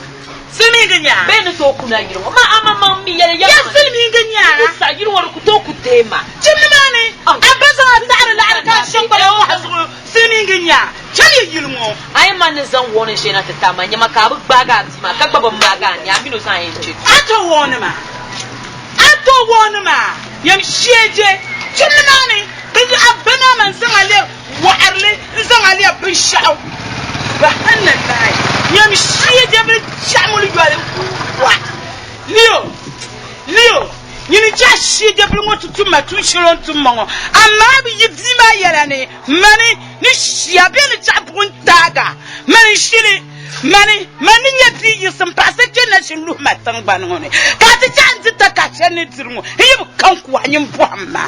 Silimiingi nya. Bee ni tooi kuna yili ŋɔ maa, amaŋmaŋ mi yɛli Ya yɛlimaŋ. silimiingi nya. N ku saɣi yili ŋɔ di ku tooi ku deei ma. Chim nimaani, a ba zaŋ a taɣiri laɣiri ka a shɛ kpala o wahu zuɣu silimiingi nya. Chɛliya yili ŋɔ. A yi mali ni zaŋ warning shɛli na ti ti a ma, nyama ka a bi gbaagi a bia maa ka gba bi maagi a nia, a mini o zaa yɛn chɛ. A to warning maa. A to warning maa. Yɛm sheeje. Chim nimaani, bɛ a ba maa man zaŋ a lɛbi waɣirili n-zaŋ a lɛbi binshɛɣu. Subahanallahi. Yɛm sheeje bɛ chaɣimuli yoli n-ku wa. Leo! Leo! Nyini n-chɛ a sheeje bili ŋɔ ti tum ma tuun shɛli o ni tum ma ŋɔ, amaa a bi yi bia maa yɛla ni. Mani ni shia bɛ ni chaɣi buɣim taaga, mani n-shili, mani, mani ni nya bia yiɣisi m-paɣi sa kpe na shini luhi ma tiŋgbani ŋɔ ni, ka a ti chaɣi n-di takahi shɛli ni diri ŋɔ, n yi bi ka n ku a, nyin bɔhim ma.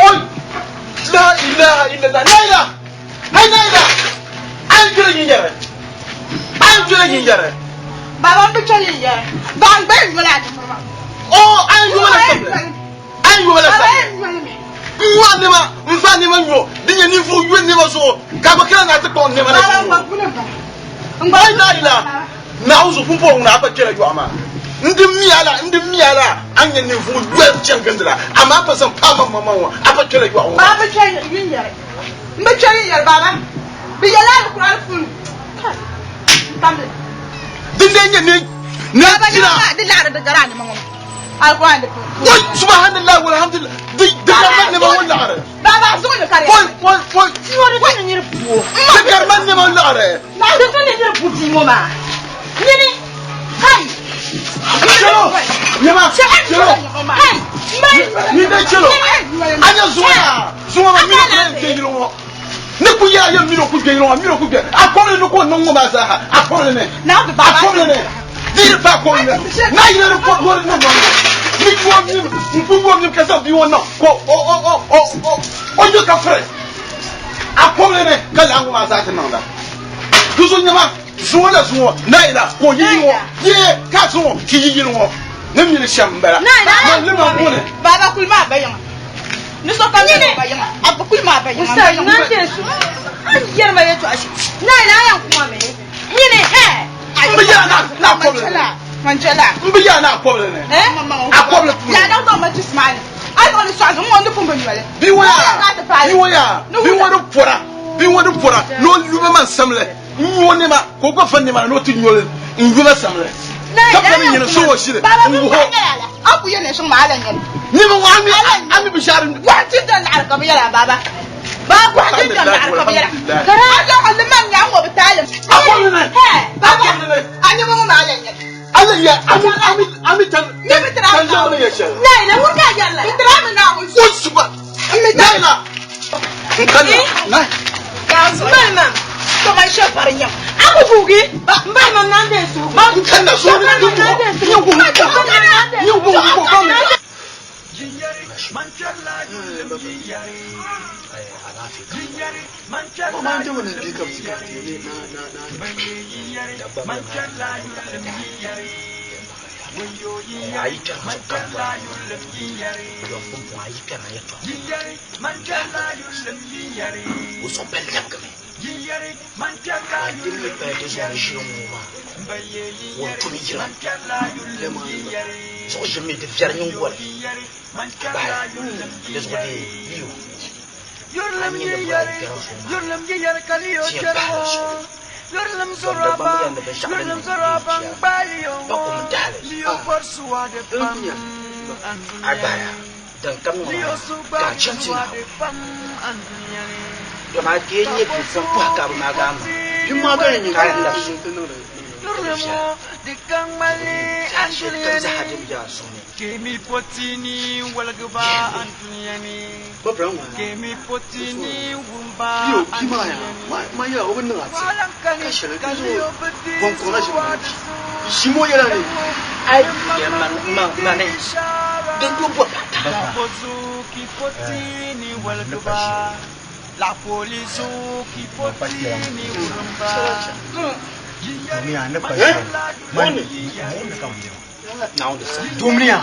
Oi! La ilaha illallah. La ilaha. Hay la ilaha. An jira yin yɛrɛ. An jira yin yɛrɛ. Baba n bi chɛ yin yɛrɛ. Ba n gba yin yɔli a dima. Oh, an yɔla sabila. An yɔla sabila. N wa nɛma n fa nɛma nyɔ din nyɛ ninvuɣu yoli nɛma zuɣu ka a gba kana ni a ti kpaŋ nɛma na ti Ay la ilaha. Naawuni zuɣu pumpɔŋɔ ŋuna a pa kpɛla yɔɣu maa. N di mi a la, n di mi a la, a ni nyɛ ninvuɣ yoli chani gindi la, amaa a pa zaŋ paai maŋmaŋ maŋ ŋɔ, a pa kpɛla yɔɣu ŋɔ maa. Baba bi chɛ yin yɛri. M bi chɛ yin yɛri baba. Bɛ yɛla Alkur'aani puuni. Kai! N tamli. Din lee nyɛ ni ni Baba jina. nɛma maa di laɣiri di gari a nɛma ŋɔ maa. Alkur'aani di puuni. Wai! Subahanallahi walhamdulillah. Di di gari ma nɛma ŋɔ laɣiri. Baba a zuɣu ni ka di. Wai! Wai! Wai! Ŋɔ di tu ni niri bu o. Di gari ma nɛma laɣiri. Di tu ni niri bu bia ŋɔ maa. Nyini! Kai! Chelo! Nyɛma! Chelo! Kai! Ni de chelo! A nyɛ zuŋɔ yaa! Zuŋɔ maa mini o ku kpe yili ŋɔ. Ni ku yɛla yɛn mini o ku kpe yili ŋɔ, mini o ku kpe. A kɔbili ni ka o niŋ ŋɔ maa zaaha. A kɔbili ni. A kɔbili ni. Di yi pa a kɔbili ni. Naayili ni kɔbili ni niŋ ŋɔ. Ni ku o mim, n ku o mim ka zaŋ bia ŋɔ niŋ ka o o o o o o yo ka firi. A kɔbili ni ka lala ŋɔ maa zaa ti niŋda. Di zuɣu nyɛma zuŋɔ la zuŋɔ Naayila ka o yi yili ŋɔ yee ka zuŋɔ ti yi yili ŋɔ ni mini shɛm m-bala. Man lima m-bɔni. Baba kuli maa ba yiŋa. Ni sokam yɛli o ba yiŋa. A bi kuli maa ba yiŋa. Ustaz, na te su. An yɛri ma yɛltɔɣa shɛm. Naayila a yɛn kuma mi. Nyini hɛ. M bi yaa na na kɔbili ni. Man chɛla. M bi yaa na kɔbili ni. A kɔbili puuni. Yaa daŋ zaŋ ma jismaani. A zaŋ li sɔɣi zuŋ ŋɔ ni pun bi nyɔli. Bia ŋɔ yaa, bia ŋɔ yaa, bia ŋɔ di pɔra, bia ŋɔ di pɔra ni o lu ma man samli n nyo nɛma ka o gba va nɛma na ni o ti nyo li n yu ma samli ka pa ni nyini so ŋɔ shili n wuhi o. A ku yɛ nɛshiŋ maa a la nyɛli. Nɛma ŋɔ a mi a mi bi shɛri. Gɔhi ti da laɣiri ka bi yɛla baba. Ba gɔhi ti da laɣiri ka bi yɛla. A zaŋ li man nya ŋɔ bi taali. A kɔbili ni. A kɔbili ni. A nɛma ŋɔ maa a la nyɛli. A la yɛ a mi a mi a mi tan tan zaŋ ni yɛ shɛli. Naayila ŋun ka yɛri la. N tiri a mi Naawuni. O suba. Naayila. N ka na. N balima. To man shɛ bari nyam. A ku guugi. N balima n naan deei suhu. N ka na so ni n wuhi. N wuhi n wuhi. Ma maa n-jɛma ni bia ka bɛ ti ka ti ni na na na. O zuɣu pali lɛbigimi ka di mi pali di zuɣu ni ʒiri ŋ-ŋɔ maa o ni tumi yirim zuɣu ʒiri mi di viɛri nyingoli bahi di zuɣu dee liyo a ni nyɛ ni bɔra kpɛri zuɣu maa ti yɛn bahi la zuɣu zɔri Dagbaŋ yɛli ni binshɛɣu din niŋ di chia pa kum dahali a gbahira din kam niŋ maa ka a chaŋ ti Naawuni dama a kpee n-nyɛ bia zaŋ pɔhi ka a bi maagi a maŋa ka a labisi o ka di viɛla Saha shɛli kam zaa din be a zuɣu ni Mani din do bɔbi a Dunia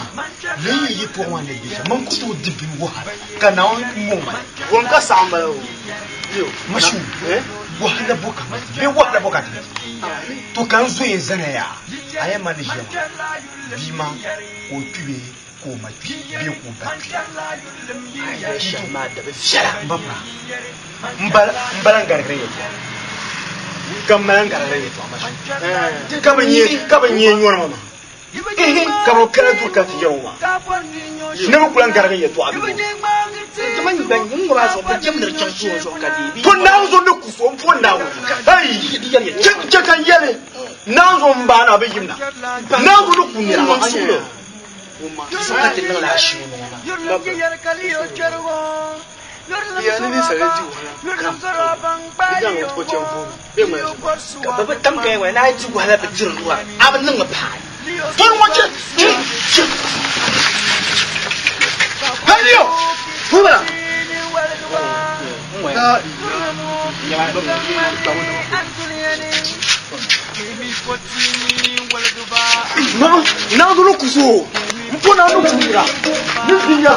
lee yi yɛtɔɣa maa ni bɛ shɛm man ku tooi di bini wahala ka Naawuni mɔŋ ma li. Ka saɣim bala o. Mashu, wahala bɔ ka bee wahala bɔ ka ti to ka n zo yɛn zana yaa a yɛn ma ni ʒiya maa bia maa ka o kpi bee ka o ma kpi bee ka o ba kpi. M ba paa m bala n garigiri yɛtɔɣa ka m mali n garigiri yɛtɔɣa Mashu ka bi nyɛ nyɔri ma maa ka bi kana duri ka ti yɛri o maa ni bi kula n garigi yɛtɔɣa bɛ to Naawuni zuɣu ni ku so m po Naawuni chɛ ka n yɛli Naawuni zuɣu m baana bi yimna Naawuni zuɣu ni ku nira Ka bɛ bi tam ka yɛn ni a yi di wahala bi diri lua, a bi niŋmi paai. Tɔri ŋɔ chɛ chɛ chɛ. Haliyo! Bubala! Naawuni ku so m po Naawuni ku nira ni dunia.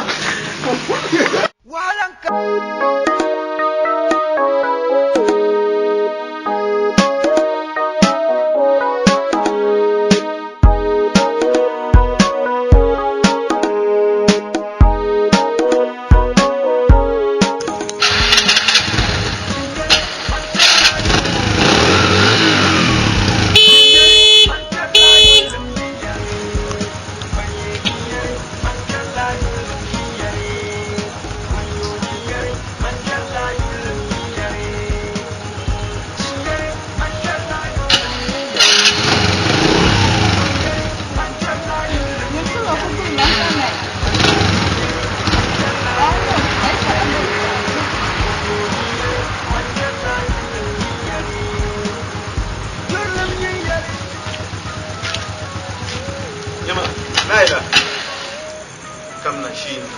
Nyama, Naila, kamna ʒiini.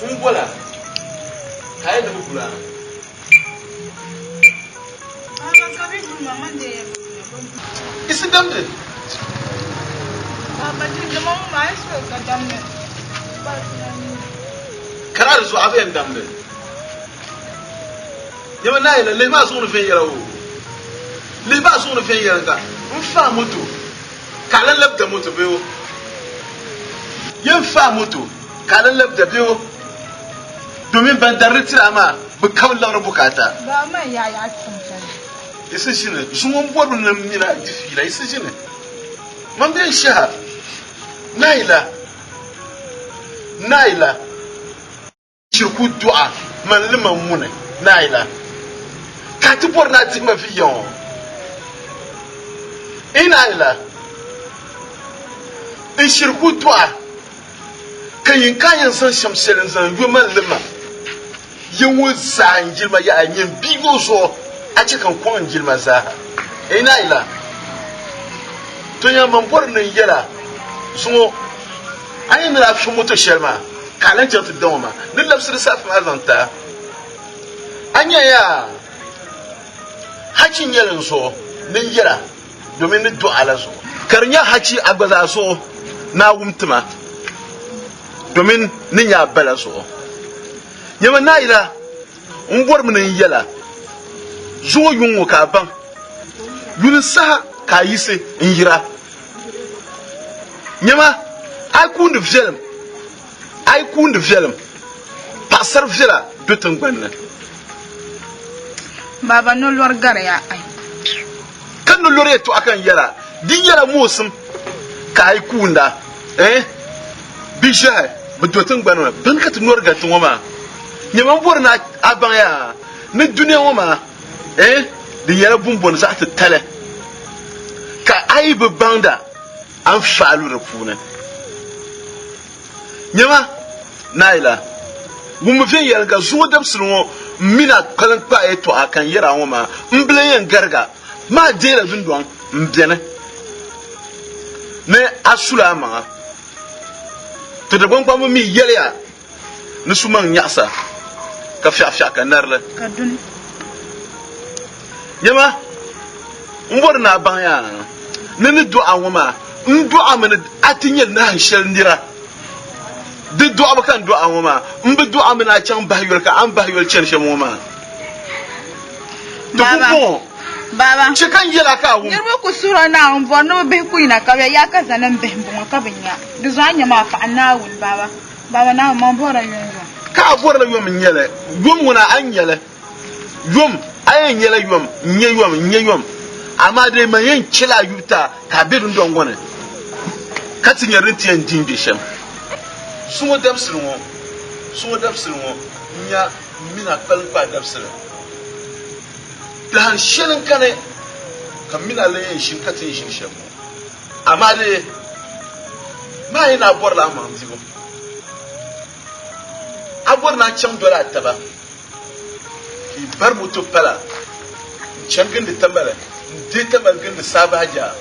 N bola ka a yi ni bi gula. Isi damdi. Kara di zuɣu a bi yɛn damdi. Nyama naa yɛla lihi maa zuɣu ni viɛnyɛla o. Lihi maa zuɣu ni viɛnyɛlinga n fa moto ka a lan lab da moto bee o. Yɛn fa moto ka a lan lab da bee o. Domin ban dariri tiri a maa bi ka bi liɣiri bukaata. Yi si ʒini zuŋɔ m-bɔri ni m mini a di fiila. Yi si ʒini man bee n-shɛha Naila, Naila. Shiri ku dɔɣi man li man ŋuni Naila. Ka a ti bɔri ni a dihi ma vi ya ŋɔ. Naila, n shiri ku dɔɣi. Ka nyin ka a yɛn zaŋ shɛm shɛli n-zaŋ yo ma lima ya ŋɔ zaa n jilima yaha nyin bia ŋɔ zuɣu a chɛ ka n kɔŋ n jilima zaaha. Eyi naayila, to nya man bɔri ni n yɛl a zuŋɔ a ni ni daa fi moto shɛli maa ka a lan chaŋ ti da ŋɔ maa ni labisi di saɣifu maa zaŋ ti a. A nya yaa, hachi n-nyɛ li n zuɣu ni n yɛl a domin ni dɔɣ a la zuɣu. Ka di nyɛ hachi a gba zaa zuɣu ni a wum ti ma domin ni nyɛ a ba la zuɣu. Nyama Naayila, m bɔrimi ni n yɛl a zuŋɔ yuŋ ŋɔ ka a baŋ yuli saha ka a yiɣisi n-yira. Nyama, a yi kuundi viɛlim, a yi kuundi viɛlim, paɣisar viɛla do tiŋgbani ni. Baba nolɔri gariya ai. Ka nolɔri yɛtɔɣa ka n yɛra, di nyɛla moosim ka a yi kuunda, eh, bi ʒiɛhi bi do tiŋgbani ni, bani ka ti nɔri gariti ŋɔ maa? Nyama m bɔri ni a baŋ yaa ni dunia ŋɔ maa, eh, di nyɛla bumbɔni zaɣ titali, ka a yi bi baŋda a ni faai lu di puuni. Nyama, Naila, wummi viɛnyɛliŋga zuŋɔ dabisili ŋɔ m mini a kpaliŋkpaa yɛtɔɣa ka n yɛr a ŋɔ maa, m bi lan yɛn garig a maa deela dundɔŋ m-beni ni a suli a maŋa. Ti Dagbaŋkpamba mi yɛliya ni su maŋ nyaɣisa ka fiɛɣifiɛɣi ka narili. Ka duni. Nyama, m bɔri ni a baŋ yaa ni ni dɔɣi a ŋɔ maa, n dɔɣi a mi ni a ti nyɛ nahin shɛli nira. Di dɔɣibu ka n dɔɣi a ŋɔ maa, m bi dɔɣi a mi ni a chaŋ bahi yoli ka a ni bahi yoli chani shɛm ŋɔ maa. Ti pumpɔŋɔ, Baba. chɛ ka n yɛl a ka a wum. Niriba ku suhir o Naawuni bɔri ni bɛ bihi ku yina ka bɛ yaa ka zani m bihi m-bɔŋɔ ka bɛ nya. Di zuɣu a nya maa paɣi Naawuni, Baba. Baba Naawuni, man bɔrila yom yom. Ka a bɔrila yom n-nyɛ li? Yom ŋuna a ni nya li. Yom, a yɛn nyɛla yom, n-nyɛ yom, n-nyɛ yom. Amaa dee man yɛn chɛ la a yubu ti a ka a be dundɔŋ ŋɔ ni, ka ti nya din ti yɛn di m-be shɛm. Zuŋɔ dabisili ŋɔ, zuŋɔ dabisili ŋɔ n-nya m mini a kpaliŋkpaa dabisili. Dahin shɛli n-kani ka m mini a lan yɛn ʒini ka ti ni ʒini shɛm ŋɔ. Amaa dee maa yi ni a bɔrila a maŋ dibu, a bɔri ni a chaŋ doli a taba ka yi bari moto pala n-chani gindi Tamale n-deei Tamale gindi Saabaajaa.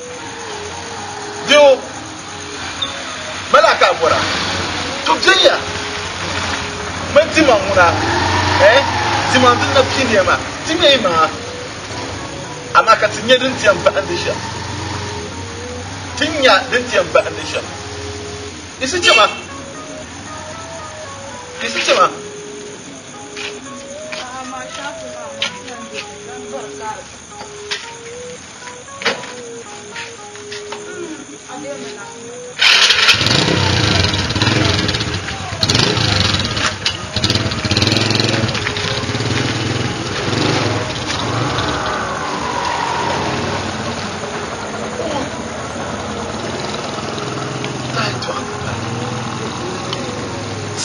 Doo, mali a ka a bɔra? To benya man dimaŋ ŋuna, eh, dimaŋ din na piniya maa, dimiya yi maŋa. Amaa ka ti nya din ti yɛn bahindi shɛm. Ti nya din ti yɛn bahindi shɛm. Isi chɛ ma. Isi chɛ ma.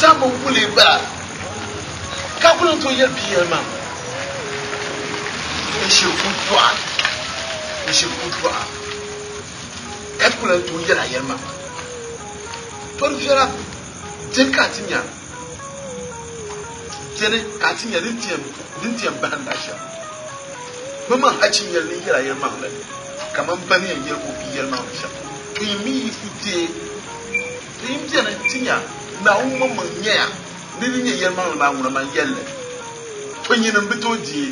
Zambu wuli bala ka ku ni tooi yɛli bia yɛlimaŋli n shiri ku dɔɣi n shiri ku dɔɣi ka ti ku lan tooi yɛl a yɛlimaŋli. To di viɛla, dini ka a ti nya? Dini ka a ti nya din ti yɛn bahindi a shɛm? Mmaŋmaŋ hachi n-yɛli ni n yɛl a yɛlimaŋli kaman ba ni yɛn yɛli ka o bia yɛlimaŋli shɛm. To yi mi yi ku deei, to yi beni ti nya Naawuni maŋmaŋ nyaya ni di nyɛ yɛlimaŋli maa ŋuna man yɛli li. To yinim bi tooi deei.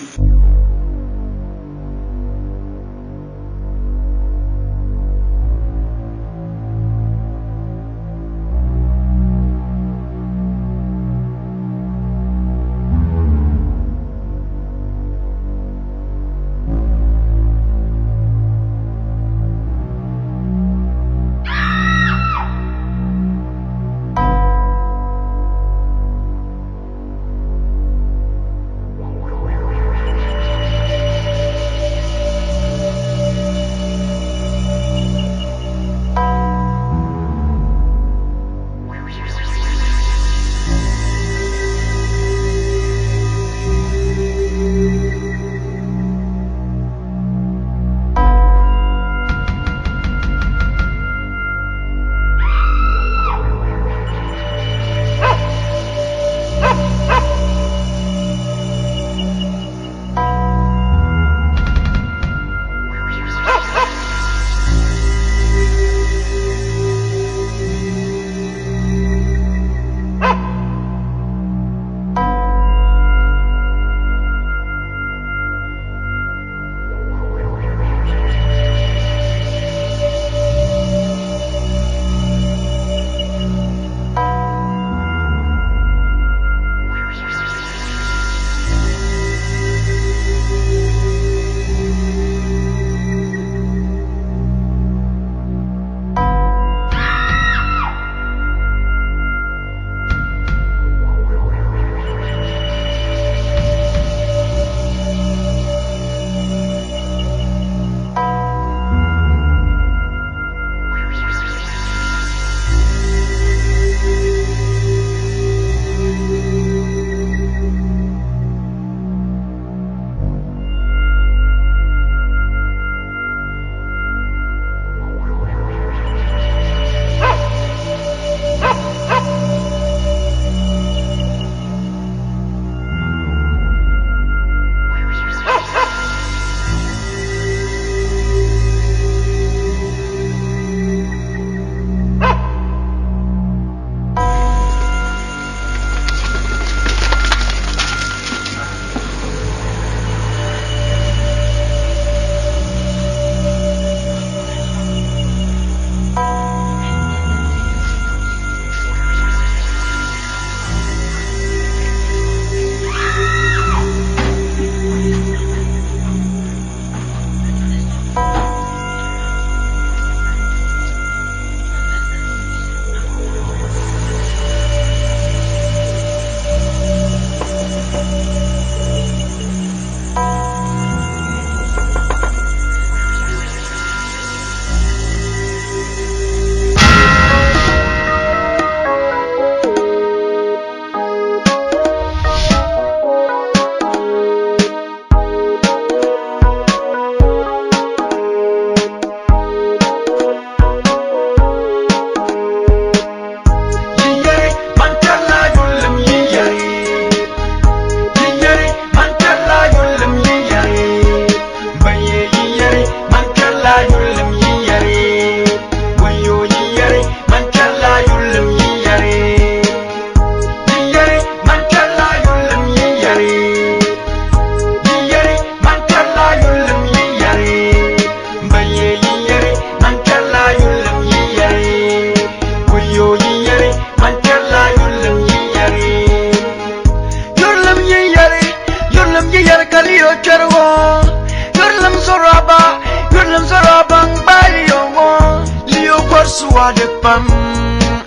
suwade pam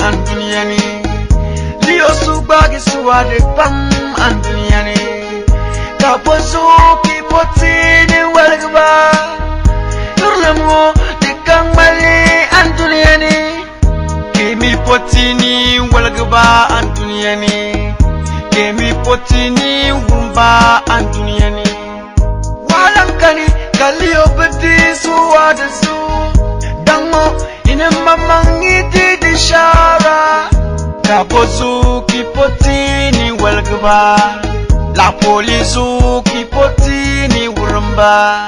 andunia ni. Liyo su gbagi suwade pam andunia ni. Ka po zu ki poti ni walgiba. Yurilim ŋɔ di ka ŋmali andunia ni. Kemi poti ni walgiba andunia ni. Kemi poti ni wumba andunia ni. Wahalan kani ka liyo bi di suwade zu. Daŋ ŋɔ ini mamaŋ di di shara. Ka po zu ki poti ni walgiba. La poli zu ki poti ni wurimba.